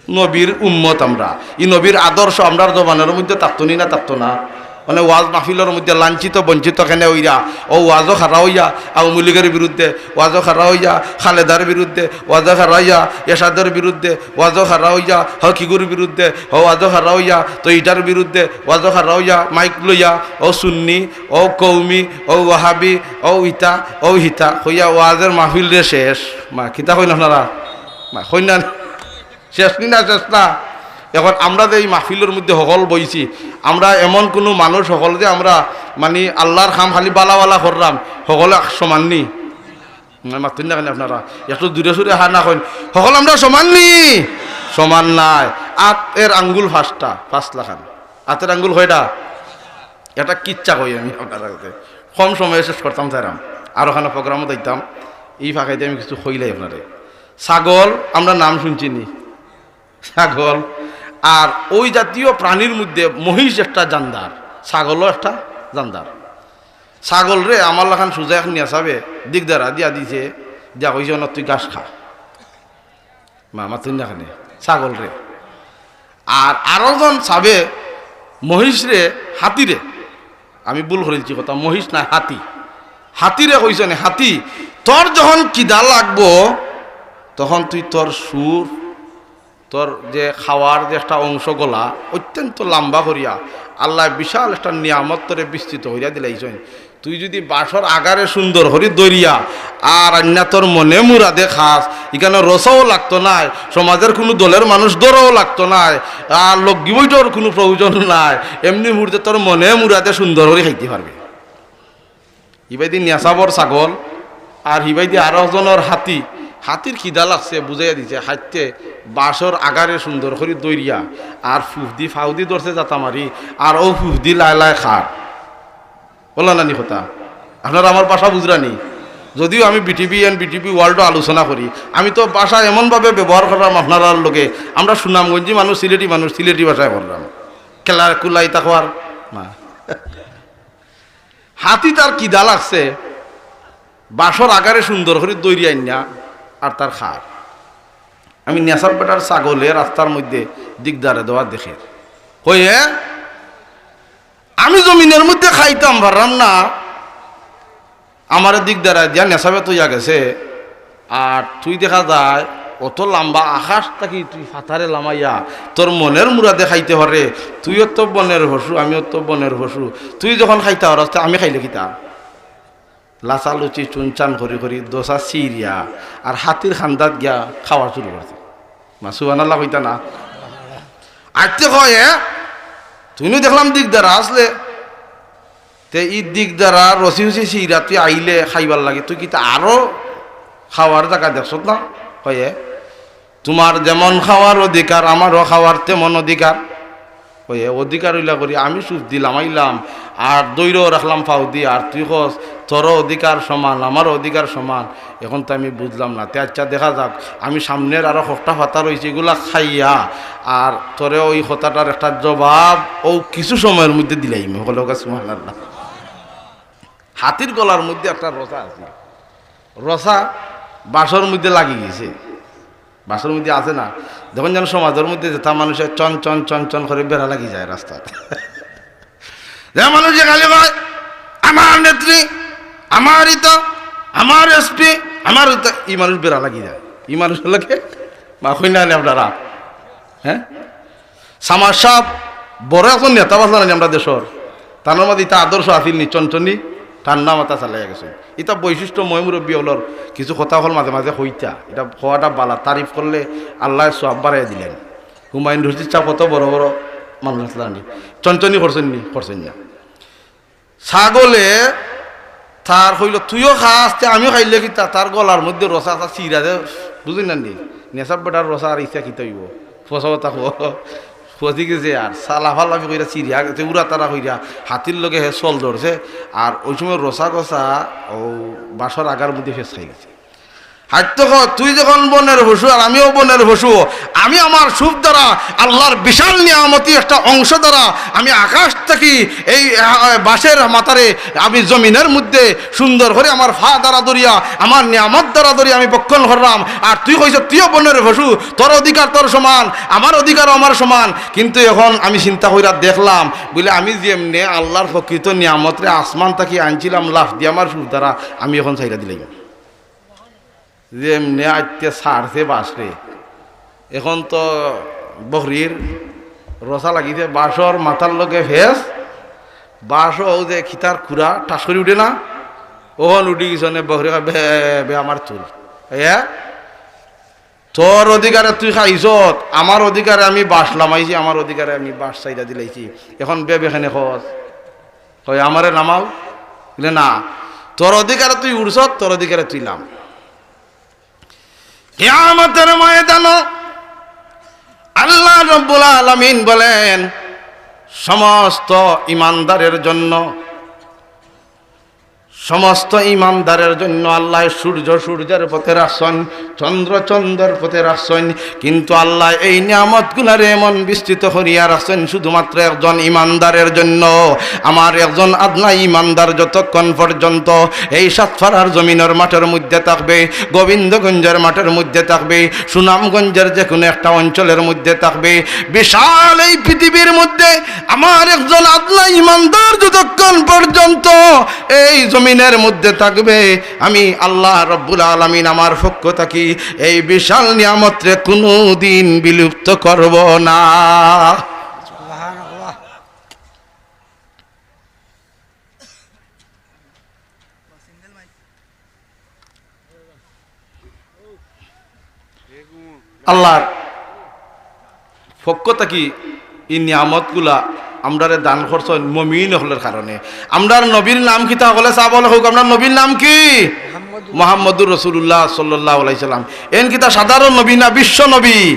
নবীর উম্মত আমরা, ই নবীর আদর্শ আমরার জবানর মধ্যে থাকতো নি না থাকতো না? মানে ওয়াজ মাহফিলর মধ্যে লাঞ্ছিত বঞ্চিত কেনে অইরা, অউ ওয়াজো খাড়া অইয়া আওয়ামী লীগর বিরুদ্ধে, ওয়াজো খাড়া অইয়া খালেদার বিরুদ্ধে, ওয়াজো খাড়া অইয়া এরশাদর বিরুদ্ধে, ওয়াজো খাড়া অইয়া হকিগুর বিরুদ্ধে, অউ ওয়াজো খাড়া অইয়া তো ইটার বিরুদ্ধে, ওয়াজো খাড়া অইয়া মাইক লইয়া অউ সুন্নি, অউ কওমি, অউ ওয়াহাবি, অউ ইতা, অউ হিতা কইয়া ওয়াজর মাহফিল রে শেষ। মা, কিতা কইন আপনারা? মা, কইন না? শেষ নি না, শেষ না? এখন আমরা যে ই মাহফিলর মধ্যে হকল বইছি, আমরা এমন কুনু মানুষ হকল যে আমরা মানি আল্লার কাম খালি বালা বালা কররাম, হকল এক সমান নি? মাতুন না কেনে আপনারা? একটু জুরে সুরে হা না কইন। হকল আমরা সমান নি? সমান নায়। আতর আঙ্গুল পাঁচটা, পাঁচ লাখান। আতর আঙ্গুল কয়টা? এটা কিচ্ছা কই আমি আপনারার কাছে। কম সময়ে শেষ করতাম চাইরাম, আরো খানো প্রোগ্রামো যাইতাম। ই ফাঁকেদি আমি কিছু কইলাই আপনারে। ছাগল, আমরা নাম শুনছি নি? ছাগল। আর ওই জাতীয় প্রাণীর মধ্যে মহিষ একটা জানদার, ছাগলও একটা জানদার। ছাগলরে আমার লাখান সুজা এক নিয়া সাবে দিগদারা দিয়া দিছে, দিয়া কইছে, "অনো তুই ঘাস খা।" মা, মাতুন না কেনে? ছাগলরে। আর আরো জন সাবে মহিষরে, হাতিরে, আমি ভুল করিলছি কথা, মহিষ নায়, হাতি। হাতিরে কইছে নে, "হাতি, তোর যখন খিদা লাগবো, তখন তুই তোর শুর, তোর যে খাওয়ার যে একটা অংশ গলা, অত্যন্ত লম্বা করিয়া আল্লায় বিশাল একটা নিয়ামত তোরে বিস্তৃত করিয়া দিলাইছইন। তুই যুদি বাঁশর আগারে সুন্দর করি ধরিয়া আর আইন্না তোর মনে মুরাদে খাস, ইখানো রসাও লাগতো নায়, সমাজর কুনু দলর মানুষ ধরাও লাগতো নায়, আর লগি বইটার কুনু প্রয়োজন নাই, এমনি মুহূর্তে তোর মনে মুরাদে সুন্দর করি খাইতে পারবে।" ইবায়দি নিয়াসাবর ছাগল, আর হিবায়দি আরো জনর হাতি। হাতির খিদা লাগছে, বুঝাইয়া দিছে, হাতিয়ে বাঁশর আগারে সুন্দর করি ধরিয়া আর ফুফদি, ফাউদি ধরছে জাতা মারি, আর অউ ফুফদি লায় লায় খার। অলা নানি কথা? আপনারা আমার ভাষা বুঝরা নি? যদিও আমি বিটিভি and বিটিভি ওয়ার্ল্ডও আলোচনা করি, আমি তো ভাষা এমনভাবে ব্যবহার কররাম আপনারার লগে, আমরা সুনামগঞ্জি মানুষ, সিলেটি মানুষ, সিলেটি ভাষায় কররাম। খেলা কুলাই তাকওয়ার না। হাতি তার খিদা লাগছে, বাঁশর আগারে সুন্দর করি ধরিয়া আইন্না আর তার খার। আমি নিয়াসাব বেটার ছাগলে রাস্তার মধ্যে দিগদারে দেওয়া দেখে, কইয়ে, "আমি জমিনর মধ্যে খাইতাম পাররাম না, আমারে দিগদারা দিয়া নিয়াসাবে থইয়া গেছে, আর তুই দেখা যায় অত লম্বা আকাশ থাকি তুই ফাতারে লামাইয়া তোর মনের মুরাদে খাইতে পারে, তুইও তো বনের পশু, আমিও তো বনের পশু, তুই যখন খাইতা পারস, তে আমি খাইলে কিতা?" লাচালুচি চুনচান করি করি দোসা ছিড়িয়া আর হাতির কান্দাত গিয়া খাওয়া শুরু করছে। মা, সুবহানাল্লাহ কইতা না? আইতে কয়, "এ, তুমিও দেখলাম দিগদারা আসলে, তে ই দিগদারা রসি হুসি ছিড়িয়া তুই আইলে খাইবার লাগি, তুই কিতা আরো খাওয়ার জাগা দেখছত না?" কয়, "এ, তোমার যেমন খাওয়ার অধিকার, আমারও খাওয়ার তেমন অধিকার।" কয়, "এ অধিকার অইলা করি আমি সুফদি লামাইলাম, আর ধরিয়াও রাখলাম ফাউদি, আর তুই কস তোরও অধিকার সমান, আমারও অধিকার সমান। এখন তো আমি বুঝলাম না। তে আচ্ছা, দেখা যাক, আমি সামনের আরো কয়টা ফাতা রইছে, ইগুলা খাইয়া আর তোরে ওই কথাটার একটা জবাব অউ কিছু সময়র মধ্যে দিলাইমু।" কইলো, "সুবহানাল্লাহ।" হাতির গলার মধ্যে একটা রসা আছে, রসা বাঁশর মধ্যে লাগি গেছে। বাঁশর মধ্যে আছে না, যখন যেন সমাজর মধ্যে যেতা মানুষে চন চন চন চন করে বেড়া লাগি যায় রাস্তাত। যে মানুষে খালি কয়, "আমার নেত্রী, আমার ইতা, আমার এসপি, আমার ইতা", ই মানুষ বেড়া লাগি যায়। ই মানুষ লাগে, মা, কইন না নি আপনারা? হ্যাঁ, সামাদ সাব বড় একজন নেতা বাঁচলা না নি আমরা দেশর। তান মাঝে ইতা আদর্শ আছিল নি, চনচনি, ঠান্ডা মাথা চালাইয়া গেছে। ইতা বৈশিষ্ট্য ময় মুরব্বী অকলর কিছু কথা অকল মাঝে মাঝে কইতা। ইটা কওয়াটা বালা, তারিফ করলে আল্লায় সওয়াব বাড়াইয়া দিলাইন। হুমায়ুন রশিদ সাব কত বড় বড় মানুষ আছলা নি, চনচনি করছইন নি? করছইন না। ছাগলে তার কইলো, "তুইও খাস, তে আমিও খাইলে কিতা?" তার গলার মধ্যে রসা আছে, ছিড়া দে, বুঝইন না নি? নেশাব বেটার রসা আর ইচ্ছা কিতা অইবো? ফসা কথা কো-, ফসি গেছে আর সালাফালাফি কইরা ছিড়িয়া গেছে, উড়া তারা কইরা হাতির লগে হে চল ধরছে। আর ওই সময় রসা গসা ও বাঁশর আগার মধ্যে ফেস খাই গেছে। হাঁটতে ক, তুই যখন বনের পশু আর আমিও বনের পশু, আমি আমার সুখ দ্বারা আল্লাহর বিশাল নিয়ামতি একটা অংশ দ্বারা আমি আকাশ থাকি এই, আহ, বাঁশের মাথারে আমি জমিনের মধ্যে সুন্দর করি আমার ফা দ্বারা ধরিয়া, আমার নিয়ামত দ্বারা ধরিয়া আমি ভক্ষণ করলাম। আর তুই কইছস তুইও বনের পশু, তোর অধিকার তোর সমান, আমার অধিকারও আমার সমান। কিন্তু এখন আমি চিন্তা কইরা দেখলাম, বুলে, আমি যেমনে আল্লাহর প্রকৃত নিয়ামতরে আসমান থাকি আনছিলাম লাফ দিয়া আমার সুখ দ্বারা, আমি এখন ছাইড়া দিলাম। যেমনে আইতে ছাড়ছে বাঁশরে, এখন তো বকরির রসা লাগিছে, বাঁশর মাথার লগে ফেস, বাঁশও যে খিতার খুরা ঠাস করি উঠে না, ওখান উঠি গেছে, অনে বকরি কয়, "বে, বে, আমার তুল।" এ? তোর অধিকারে তুই খাইছত, আমার অধিকারে আমি বাঁশ লামাইছি, আমার অধিকারে আমি বাঁশ ছাইড়া দিলাইছি। এখন বে, বে কেনে কস? কয়, "আমারে লামাও।" বুলে, "না, তোর অধিকারে তুই উঠছত, তোর অধিকারে তুই লাম।" কিয়ামতের ময়দানো আল্লাহ রব্বুল আলামিন বলেন, সমস্ত ইমানদারের জন্য, সমস্ত ইমানদারের জন্য আল্লাহ সূর্য সূর্যের পথে রাখছইন, চন্দ্র চন্দ্রর পথে রাখছইন, কিন্তু আল্লাহ এই নিয়ামতগুলারে এমন বিস্তৃত করিয়া রাখছইন শুধুমাত্র একজন ইমানদারের জন্য। আমার একজন আদনা ইমানদার যতক্ষণ পর্যন্ত এই সাতপাড়ার জমিনের মাঠের মধ্যে থাকবে, গোবিন্দগঞ্জের মাঠের মধ্যে থাকবে, সুনামগঞ্জের যে কোনো একটা অঞ্চলের মধ্যে থাকবে, বিশাল এই পৃথিবীর মধ্যে আমার একজন আদনা ইমানদার যতক্ষণ পর্যন্ত এই জমিনের মধ্যে থাকবে, আমি আল্লাহ রব্বুল আলামিন আমার পক্ষ থাকি এই বিশাল নিয়ামতরে কোনোদিন বিলুপ্ত করব না। আল্লাহর পক্ষ থাকি ই নিয়ামতগুলা আমরারে দান করছইন মমিন অকলর কারণে। আমরার নবীর নাম কিতা? অকলে সাহাবা অকলে কউক, আমরার নবীর নাম কি? মুহাম্মদুর রাসূলুল্লাহ সাল্লাল্লাহু আলাইহি সাল্লাম। এন কিতা সাধারণ নবী না, বিশ্ব নবী?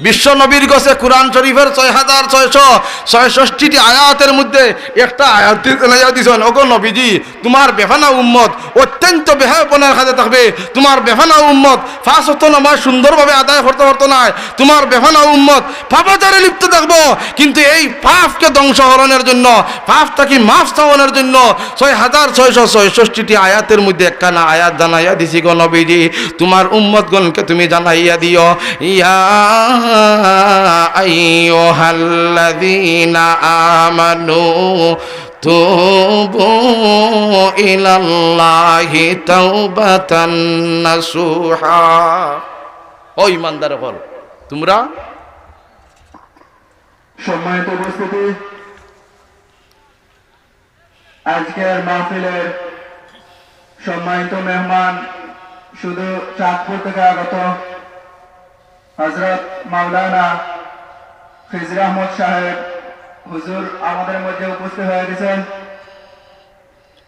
বিশ্ব নবীর গেছে কোরআন শরীফের ছয় হাজার ছয়শো ছয়ষট্টিটি আয়াতের মধ্যে একটা আয়াত দি-, জানাইয়া দিছইন, "ওগো নবীজি, তুমার বেফানা উম্মত অত্যন্ত বেহায়াপনার কাছে থাকবে, তুমার বেফানা উম্মত পাঁচ ওয়াক্ত নামাজ সুন্দরভাবে আদায় করতে পারতো নায়, তুমার বেফানা উম্মত পাপাচারে লিপ্ত থাকবো।" কিন্তু এই পাপকে ধ্বংস করণের জন্য, পাপ থাকি মাফ চাওয়ানোর জন্য ছয় হাজার ছয়শো ছয়ষট্টিটি আয়াতের মধ্যে একখানা আয়াত জানাইয়া দিছি, "গো নবীজি, তুমার উম্মতগণকে তুমি জানাইয়া দিও, ইয়া আইয়ুহাল্লাযীনা আমানু তুবু ইলাল্লাহি তাওবাতান নাসুহা।" ও ইমানদার অকল, তুমরা সম্মানিত উপস্থিতি, আজকের মাহফিলের সম্মানিত মেহমান, শুধু চাঁদপুর থেকে আগত হযরত মাওলানা খিজির আহমদ সাহেব হুজুর আমাদের মধ্যে উপস্থিত হয়ে গেছেন।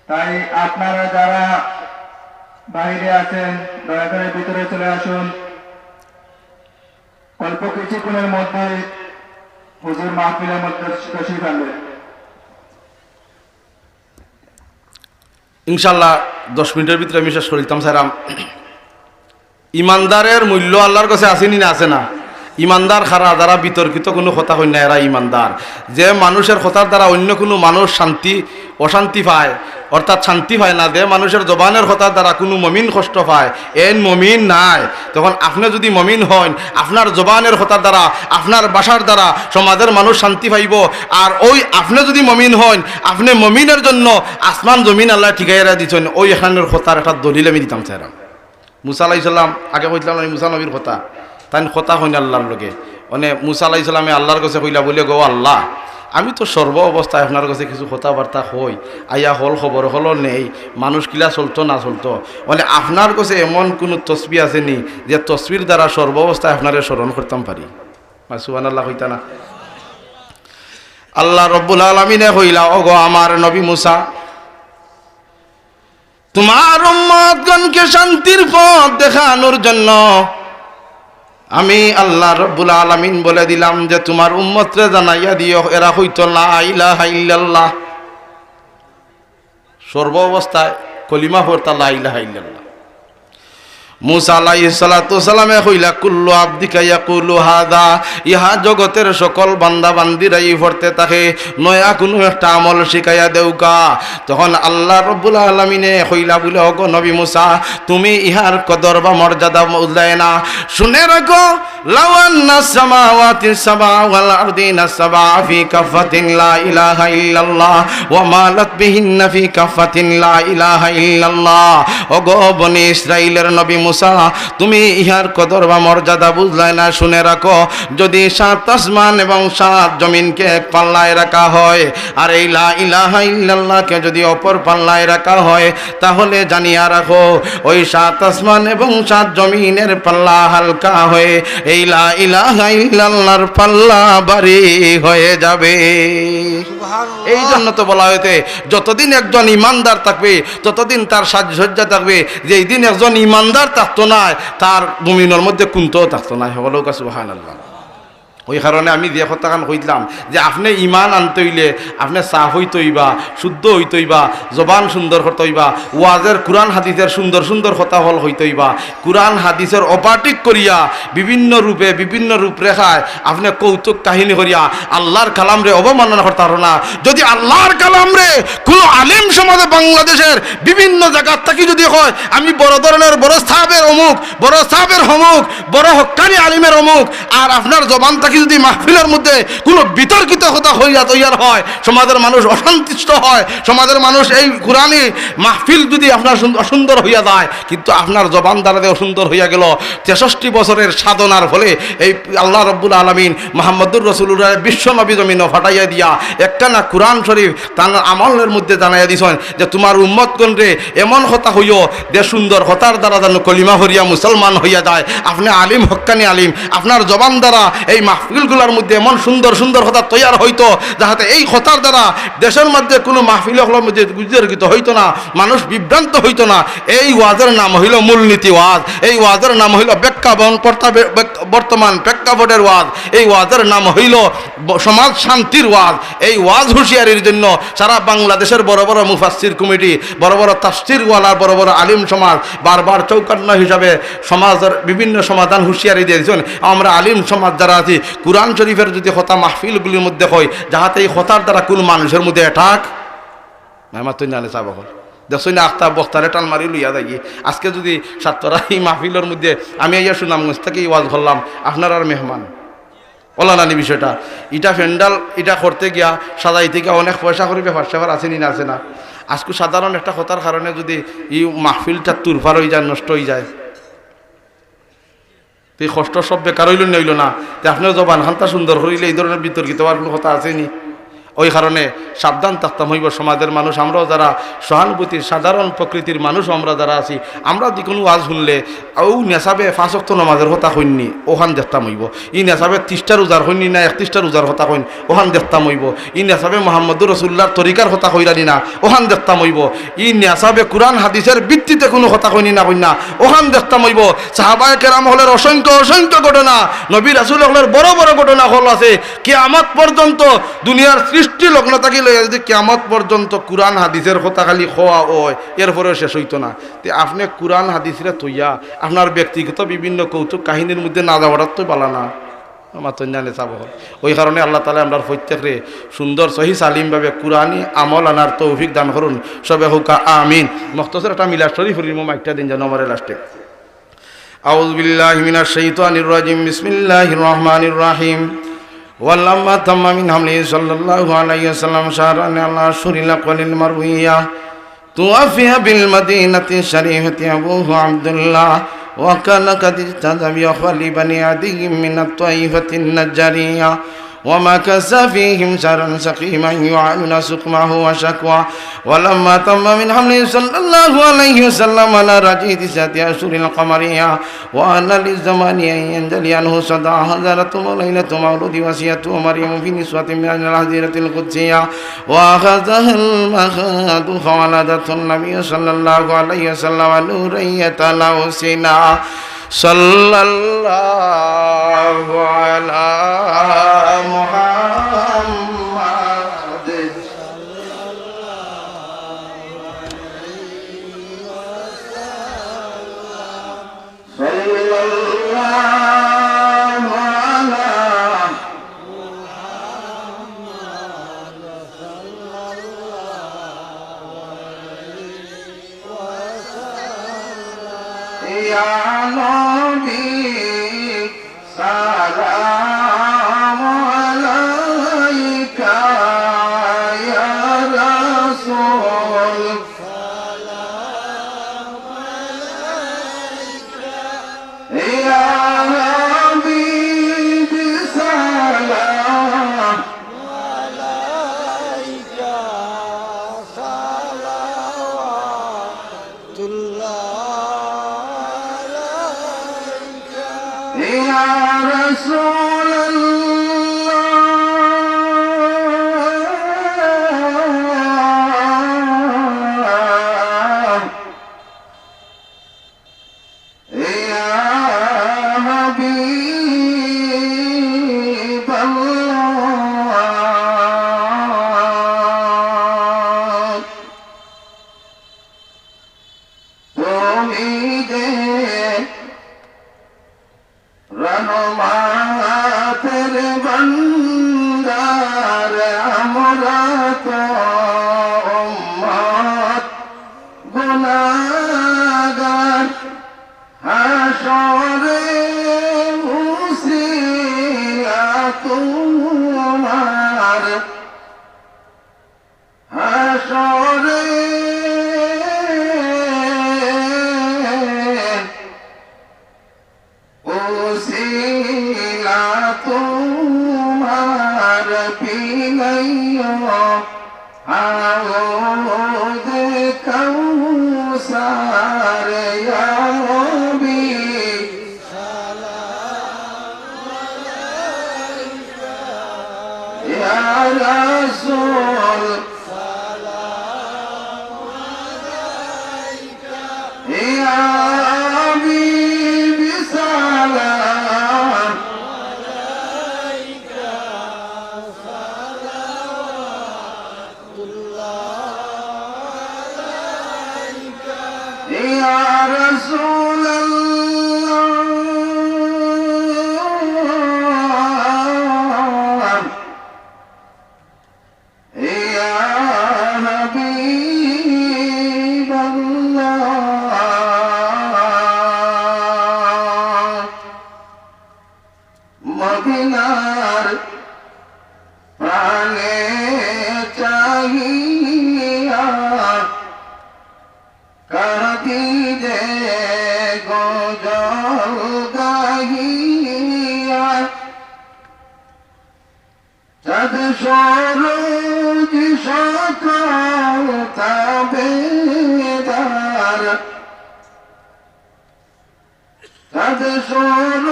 তাই আপনারা যারা বাইরে আছেন, দয়া করে ভিতরে চলে আসুন। অল্প কিছুক্ষণের মধ্যে হুজুর মাহফিলের মধ্যে তশরিফ আনবেন। ইনশাআল্লাহ, দশ মিনিটের ভিতরে আমি শেষ করিতাম চাইরাম। ইমানদারের মূল্য আল্লাহর কাছে আছে নি না আছে না? ইমানদার কারা? যারা বিতর্কিত কুনু কথা কইন না, এরা ইমানদার। যে মানুষের কথার দ্বারা অন্য কুনু মানুষ শান্তি, অশান্তি পায়, অর্থাৎ শান্তি পায় না, যে মানুষের জবানের কথার দ্বারা কুনু মমিন কষ্ট পায়, এন মমিন নায়। তখন আপনে যুদি মমিন হইন, আপনার জবানের কথার দ্বারা, আপনার ভাষার দ্বারা সমাজের মানুষ শান্তি পাইবো। আর ওই আপনে যুদি মমিন হইন, আপনে মমিনের জন্য আসমান জমিন আল্লায় ঠিকাইয়া দিছইন। ওই এখানের কথার একটা দলিল আমি দিতাম চাইরাম। মুসা আলাইহিস সালাম, আগে কইছিলাম না মুসা নবীর কথা, তাইন কথা কইন আল্লাহর লগে। মানে মুসা আলাইহিস সালামে আল্লাহর কাছে কইলা বুলে, "গো আল্লাহ, আমি তো সর্ব অবস্থায় আপনার কাছে কিছু কথাবার্তা কই, আইয়া হল খবর হলো নেই, মানুষ কিলা চলতো না চলতো। মানে আপনার কাছে এমন কুনু তসবি আছে নি যে তসবির দ্বারা সর্ব অবস্থায় আপনারে স্মরণ করতাম পারি?" মা সুবহানাল্লাহ কইতা না? আল্লাহ রব্বুল আলামিনে কইলা, "ওগো আমার নবী মুসা, তুমার উম্মতগণকে শান্তির পথ দেখানোর জন্য আমি আল্লাহ রব্বুল আলামিন বলে দিলাম যে তুমার উম্মতরে জানাইয়া দিও, এরা কইতো লা ইলাহা ইল্লাল্লাহ, সর্ব অবস্থায় কলিমা পড়তা লা ইলাহা ইল্লাল্লাহ।" মুসা আলাইহিস সালাতু ওয়াস সালামে কইলা, "কুল্লু আবদিকা ইয়াকুলু হাযা।" ইহা জগতের সকল বান্দা বান্দিরাই পড়তে থাকে, নয়া কুনু একটা আমল শিখাইয়া দেউকা। তখন আল্লাহ রব্বুল আলামিনে কইলা বুলে, "ওগো নবী মুসা, তুমি ইহার কদর বা মর্যাদা বুঝলায় না। শুনে রাখো, লাউ আন্নাস সামাওয়াতিস সাবআ ওয়াল আরদিনাস সাবআ ফি কাফফাতিন লা ইলাহা ইল্লাল্লাহ ওয়া মালাত বিহিন্না ফি কাফফাতিন লা ইলাহা ইল্লাল্লাহ।" ওগো বনি ইসরাইলের নবী মুসা, তুমি ইহার কদর বা মর্যাদা বুঝলায় না। শুনে রাখো, যদি সাত আসমান এবং সাত জমিনকে এক পাল্লায় রাখা হয়, আর এই লা ইলাহা ইল্লাল্লাহকে যদি অপর পাল্লায় রাখা হয়, তাহলে জানিয়া রাখো, ওই সাত আসমান এবং সাত জমিনের পাল্লা হালকা হয়ে এই লা ইলাহা ইল্লাল্লাহর পাল্লা ভারী হয়ে যাবে। সুবহানাল্লাহ। এই জন্য তো বলা হয়েছে, যতদিন একজন ইমানদার থাকবে, ততদিন তার সাজসজ্জা থাকবে। যেই দিন একজন ইমানদার থাকতো না, তার মুমিনর মধ্যে কুন্তাও থাকতো না। হকলউকা সুবহানাল্লাহ। ওই কারণে আমি যে কথাখান কইলাম যে আপনে ইমান আনতে অইলে আপনে সাফ অইতে অইবা, শুদ্ধ অইতে অইবা, জবান সুন্দর করতে অইবা, ওয়াজের কুরআন হাদিসের সুন্দর সুন্দর কথা অকল কইতে অইবা। কুরআন হাদিসের অপাটিক করিয়া বিভিন্ন রূপে বিভিন্ন রূপরেখায় আপনে কৌতুক কাহিনী করিয়া আল্লাহর কালামরে অবমাননা করতা পারো না। যদি আল্লাহর কালামরে কুনু আলিম সমাজে বাংলাদেশের বিভিন্ন জাগাত থাকি যদি কয়, "আমি বড় ধরনের বড় সাহেবের অমুক, বড় সাহেবের হমুক, বড় হক্কানি আলিমের অমুক", আর আপনার জবান থাকি যদি মাহফিলের মধ্যে কুনু বিতর্কিত কথা কইয়া তৈয়ার হয়, সমাজের মানুষ অসন্তুষ্ট হয়, সমাজের মানুষ এই কুরআনি মাহফিল যদি আপনার সুন-, অসুন্দর হইয়া যায়, কিন্তু আপনার জবান দ্বারা যে অসুন্দর হইয়া গেল, তেষট্টি বছরের সাধনার ফলে এই আল্লাহ রব্বুল আলামিন মুহাম্মদুর রাসূলুল্লাহ বিশ্ব নবী জমিনো ফাটাইয়া দিয়া একখানা কুরআন শরীফ তান আমলের মধ্যে জানাইয়া দিছইন যে, "তোমার উম্মতগণরে এমন কথা কইও যে সুন্দর কথার দ্বারা যেন কলিমা পড়িয়া মুসলমান হইয়া যায়।" আপনে আলিম, হক্কানি আলিম, আপনার জবান দ্বারা এই মাহফিলগুলার মধ্যে এমন সুন্দর সুন্দর কথা তৈয়ার হইতো, যাহাতে এই কথার দ্বারা দেশের মধ্যে কুনু মাহফিল অকলর মধ্যে বিতর্কিত হইতো না, মানুষ বিভ্রান্ত হইতো না। এই ওয়াজের নাম হইল মূলনীতি ওয়াজ, এই ওয়াজের নাম হইল প্রেক্ষাপট, বর্তা-, বর্তমান প্রেক্ষাপটের ওয়াজ, এই ওয়াজের নাম হইল ব-, সমাজ শান্তির ওয়াজ। এই ওয়াজ হুঁশিয়ারির জন্য সারা বাংলাদেশের বড় বড় মুফাসসির কমিটি, বড় বড় তাফসিরওয়ালা, বড় বড় আলিম সমাজ বারবার চৌকান্ন হিসাবে সমাজের বিভিন্ন সমাধান হুঁশিয়ারি দিয়েছেন। আমরা আলিম সমাজ যারা আছি, কুরআন শরীফের যদি কথা মাহফিলগুলির মধ্যে হয়, যাহাতে এই কথার দ্বারা কুনু মানুষের মধ্যে অ্যাটাক না, মাতইন না, সাব অকল। দেখছইন না, আখতা বক্তারে টান মারি লইয়া যাইগি। আজকে যদি ছাত্ররা এই মাহফিলর মধ্যে, আমি আইয়া সুনামগঞ্জ থাকি ওয়াজ করলাম, আপনারার মেহমান। অলা নানি বিষয়টা? ইটা প্যান্ডেল, ইটা করতে গিয়া, সাজাইতে গিয়া অনেক পয়সা করি ব্যাপার স্যাপার আছে নি না, আছে না? আজকে সাধারণ একটা কথার কারণে যদি এই মাহফিলটা তুরফার হই যায়, নষ্ট হই যায়, তে কষ্ট সব বেকার হইল না, হইল না? তে আপনার জবান খান্তা সুন্দর করিলে এই ধরনের বিতর্কিত হওয়ার কোনো কথা আছে নি? ওই কারণে সাবধান থাকতাম হইব। সমাজের মানুষ আমরাও যারা সহানুভূতির সাধারণ প্রকৃতির মানুষ আমরা যারা আছি, আমরা যে কোনো ওয়াজ শুনলে ও নেশাবে পাঁচ ওয়াক্ত নামাজের কথা কইননি, ওখান দেখতাম হইব। ই নেশাবে তিরিশটা রোজার কইননি না একত্রিশটা রোজার কথা কইন, ওখান দেখতাম হইব। ই নেশাবে মোহাম্মদুর রসুল্লাহর তরিকার কথা কইরানি না, ওখান দেখতাম হইব। ই নেশাবে কুরআন হাদিসের ভিত্তিতে কোনো কথা কইনি না কইন না, ওখান দেখতাম হইব। সাহাবায়ে কেরাম অকলর অসংখ্য অসংখ্য ঘটনা, নবী রাসূল অকলর বড় বড় ঘটনা অকল আছে। কিয়ামত পর্যন্ত, দুনিয়ার সৃষ্টি লগ্ন থাকি লইয়া যদি কিয়ামত পর্যন্ত কুরআন হাদিসের কথা খালি কওয়া অয়, এরপরেও শেষ হইতো না। তে আপনে কুরআন হাদিসরে থইয়া আপনার ব্যক্তিগত বিভিন্ন কৌতুক কাহিনীর মধ্যে না যাওয়াটা তো বালা না। মাতইন না নে সাব অকল। ওই কারণে আল্লাহ তাআলা আমরার প্রত্যেকরে সুন্দর সহি সালিমভাবে কুরআনি আমল আনার তৌফিক দান করুন। সবে কউক্কা আমিন। মুখতসর একটা মিলাদ শরীফ পড়িমু, মাইকটা দিন যেন আমারে লাস্টে। أعوذ بالله من الشيطان الرجيم. بسم الله الرحمن الرحيم. ولما تم من حمله صلى الله عليه وسلم شهران على الأشهر الأقوال المروية، توفي بالمدينة الشريفة أبوه عبد الله، وكان قد اجتاز بأخوال بني عدي من الطائفة النجارية، ومكث فيهم شهرا سقيما يعانون سقمه وشكواه. ولما تم من حمله صلى الله عليه وسلم على رجعه تسعة أشهر القمرية، وآن للزمان أن ينجلي عنه صدى حضرته وليلة مولده وصيته مريم في نسوة من الحظيرة القدسية، وأخذها المخاض فولدته النبي صلى الله عليه وسلم نورا يتلألأ سناه. صلى الله على محمد. على يا نبي سلام عليك، يا رسول سلام عليك، يا حبيبي سلام عليك، صلوات الله عليك، يا رسول الله، يا حبيب الله. তুমি যে রহমতের ভান্ডার, আমরা তো উম্মত গুনাহগার, হাশরে উসিলা তোমার, হাশরে উসিলা তোমার পিলাইও হাউজে কাউসার, ইয়া নবী সালাম আলাইকা, ইয়া রাসূল সালাম আলাইকা, ইয়া হাবিবি সালাম আলাইকা, সালাম ইয়া রাসূলুল্লাহ। ইয়া হাবিবাল্লাহ। মদিনার প্রাণে চাহিয়া কাঁদি যে গজল গাহিয়া। চাঁদ সূরজ সকল তাবেদার, চাঁদ সূরজ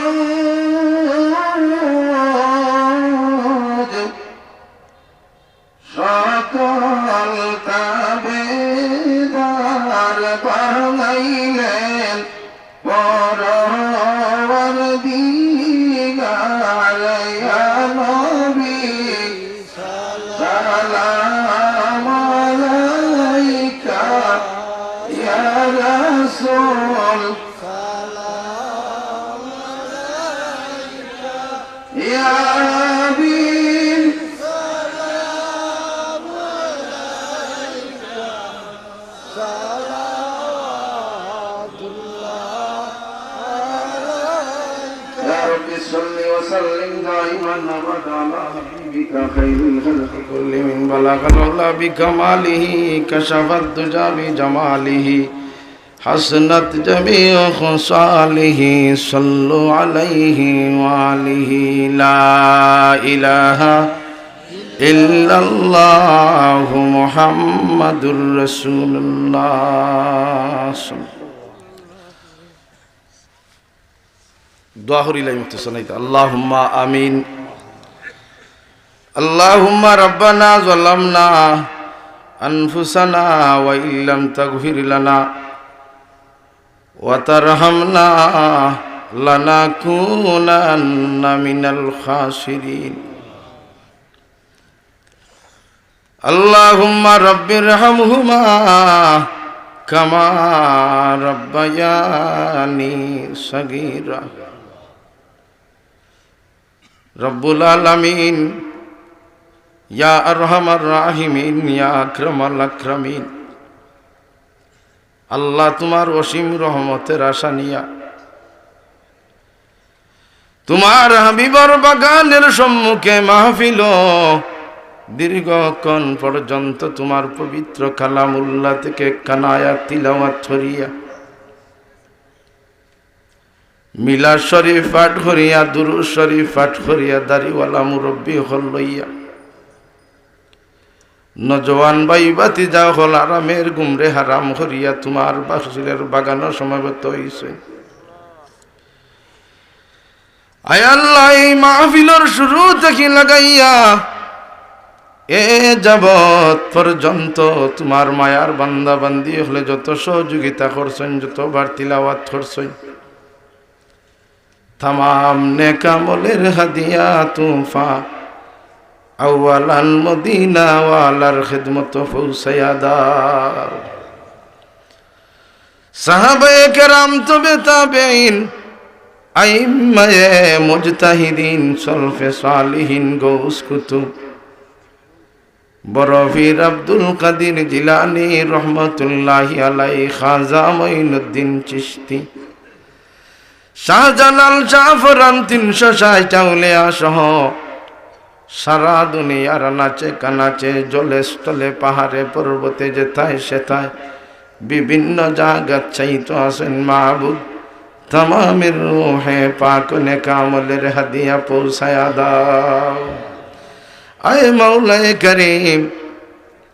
সকল তাবেদার বানাইলেন পরওয়ারদিগার। ইয়া নবী সালাম আলাইকা, ইয়া রাসূল সালাম আলাইকা, ইয়া হাবিব সালাম আলাইকা, সালাওয়াতুল্লাহ আলাইকা। ইয়া রাব্বি সাল্লি ওয়া সাল্লিম দাইমান আবাদা আলা হাবিবিকা খাইরিল খালকি কুল্লিহিম। বালাগাল উলা বিকামালিহি, কাশাফাদ দুজা বিজামালিহি, হাসনাত জামিউ খিসালিহি, সাল্লু আলাইহি ওয়া আলিহি। লা ইলাহা ইল্লাল্লাহু মুহাম্মাদুর রাসূলুল্লাহ। দোয়া করিলাই মুক্তি শোনাইতে। আল্লাহুম্মা আমিন। আল্লাহুম্মা রাব্বানা যালামনা আনফুসানা ওয়া ইল্লাম তাগফির লানা ওয়া তারহামনা লানাকুনান্না মিনাল খাসিরিন। আল্লাহুম্মা রাব্বিরহামহুমা কামা রাব্বায়ানি সগীরা। রব্বুল আলামিন, ইয়া আরহামার রাহিমিন, ইয়া আকরামাল আকরামিন, আল্লাহ, তুমার অসীম রহমতের আশা নিয়া তুমার হাবিবর বাগানের সম্মুখে মাহফিলো দীর্ঘক্ষণ পর্যন্ত তুমার পবিত্র কালামুল্লাহ থেকে একখান আয়াত তিলাওয়াত করিয়া, মিলাদ শরীফ পাঠ করিয়া, দুরূদ শরীফ পাঠ করিয়া, দাড়িওয়ালা মুরব্বি অকল লইয়া, নওজোয়ান ভাই ভাতিজা অকল আরামের ঘুমরে হারাম করিয়া তুমার বাসুরের বাগানো সমবেত অইছইন। আয় আল্লাহ, এই মাহফিলর শুরু থাকি লাগাইয়া এ যাবত পর্যন্ত তুমার মায়ার বান্দা বান্দি অকলে যত সহযোগিতা করছইন, যতবার তিলাওয়াত করছইন, তামাম নেক আমলের হাদিয়া তুফা আউয়ালান মদিনাওয়ালার খেদমত পৌঁছাইয়া দাও। সাহাবায়ে কেরাম, তবে তাবেঈন, আইম্মায়ে মুজতাহিদিন, সলফে সালিহিন, গৌস কুতুব, বড় পীর আব্দুল কাদির জিলানী রহমতুল্লাহি আলাই, খাজা মঈনুদ্দিন চিশতি, শাহজালাল, জাফরান, তিনশো ষাট আউলিয়া সহ সারা দুনিয়ার নাচে কানাচে, জলে স্থলে, পাহাড়ে পর্বতে, যেথায় সেথায় বিভিন্ন জাগাত শায়িত আছইন। মাবুদ, তামামের রুহে পাক নেক আমলের হাদিয়া পৌঁছায়া দাও। আয় মাওলায়ে করিম,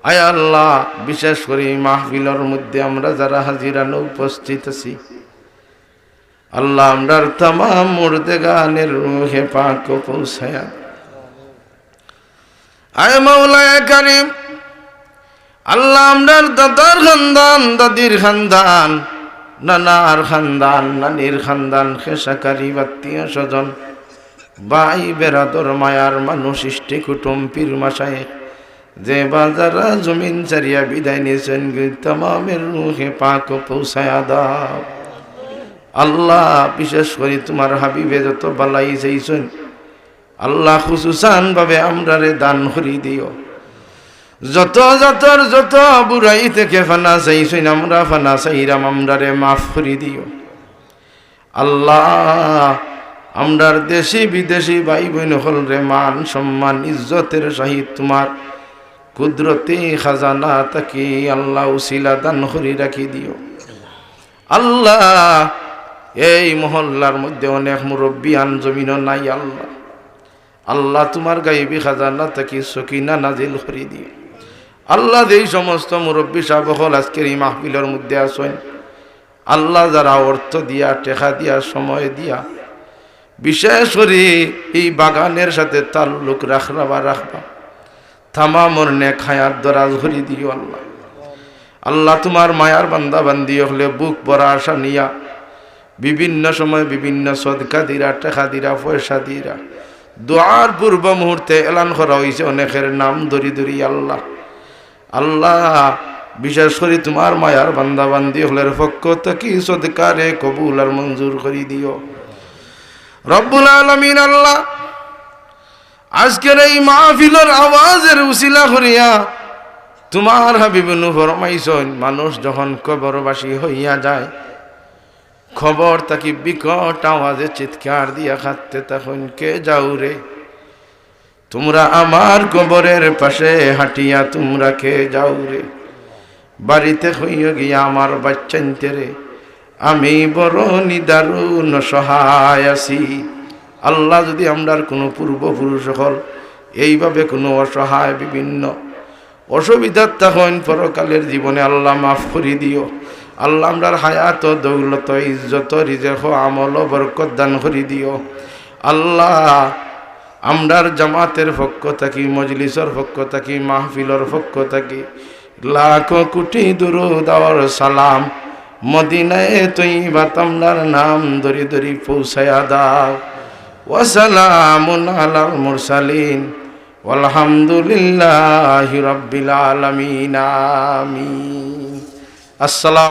আয় আল্লাহ, বিশেষ করি এই মাহফিলর মধ্যে আমরা যারা হাজিরানো উপস্থিত আছি, আল্লাহ, আমরার তামাম মুর্দেগানের রুহে পাক পৌঁছায়া। আয় মাওলায়ে করিম, আল্লাহ, আমরার দাদার খানদান, দাদির খানদান, নানার খানদান, নানির খানদান, খেশা করিব, আত্মীয় স্বজন, ভাই বেরাদর, মায়ার মানুষ, ইষ্টি কুটুম, পীর মাশায়েখ, যে বা যারা জমিন ছাড়িয়া বিদায় নিছইন, তামামের রুহে পাক পৌঁছায়া দাও। আল্লাহ, বিশেষ করি তুমার হাবিবে যত বালাই চাইছইন, আল্লাহ, খুসুসান ভাবে আমরারে দান করি দিও। যত জাতর যত বুরাই থেকে ফানা চাইছইন, আমরা ফানা চাইরাম, আমরারে মাফ করি দিও। আল্লাহ, আমরার দেশি বিদেশি ভাই বইন অকলরে মান সম্মান ইজ্জতের সহিত তুমার কুদরতি খাজানা থাকি আল্লাহ উসিলা দান করি রাখি দিও। আল্লাহ, এই মহল্লার মধ্যে অনেক মুরব্বিয়ান জমিনো নাই আল্লাহ। আল্লাহ, তুমার গাইবি খাজানা থাকি সকিনা নাজিল করি দিও। আল্লাহ, যেই সমস্ত মুরব্বি সাব অকল আজকের এই মাহফিলর মধ্যে আছইন, আল্লাহ, যারা অর্থ দিয়া, টেকা দিয়া, সময় দিয়া, বিশেষ করি এই বাগানের সাথে তাল্লুক রাখরা বা রাখবা, তামামর নেক হায়াত দরাজ করি দিও আল্লাহ। আল্লাহ, তুমার মায়ার বান্দা বান্দি অকলে বুক ভরা আশা নিয়া বিভিন্ন সময় বিভিন্ন সদকা দিরা, টেকা দিরা, পয়সা দিরা, দোয়ার পূর্ব মুহূর্তে এলান করা অইছে অনেকের নাম ধরি ধরি আল্লাহ। আল্লাহ, বিশেষ করি তুমার মায়ার বান্দা বান্দি অকলর পক্ষ থাকি সদকারে কবুল আর মঞ্জুর করি দিও। রব্বুল আলামিন আল্লাহ, আজকের এই মাহফিলর আওয়াজের উসিলা করিয়া তুমার হাবিবে নু ফরমাইছইন, মানুষ যখন কবরবাসী হইয়া যায়, কবর থাকি বিকট আওয়াজে চিৎকার দিয়া কাঁদতে থাকইন, "কে যাও রে? তুমরা আমার কবরের পাশে হাঁটিয়া তুমরা কে যাও রে? বাড়িতে কইও গিয়া আমার বাচ্চাইন্তরে, আমি বড় নিদারুণ অসহায় আছি।" আল্লাহ, যদি আমরার কুনু পূর্বপুরুষ অকল এইভাবে কুনু অসহায় বিভিন্ন অসুবিধাত থাকইন পরকালের জীবনে, আল্লাহ, মাফ করি দিও। আল্লাহ, আমরার হায়াত, দৌলত, ইজ্জত, রিজেক, আমল বরকত দান করি দিও। আল্লাহ, আমরার জামাতের পক্ষ থাকি, মজলিসর পক্ষ থাকি, মাহফিলর পক্ষ থাকি লাখো কোটি দুরুদ আর সালাম। মদিনায়ে তৈবাত আমরার নাম ধরি ধরি পৌঁছায়া দাও। ওয়া সালামুন আলাল মুরসালিন। ওয়ালহামদুলিল্লাহি রাব্বিল আলামিন। আমিন। আসসালাম।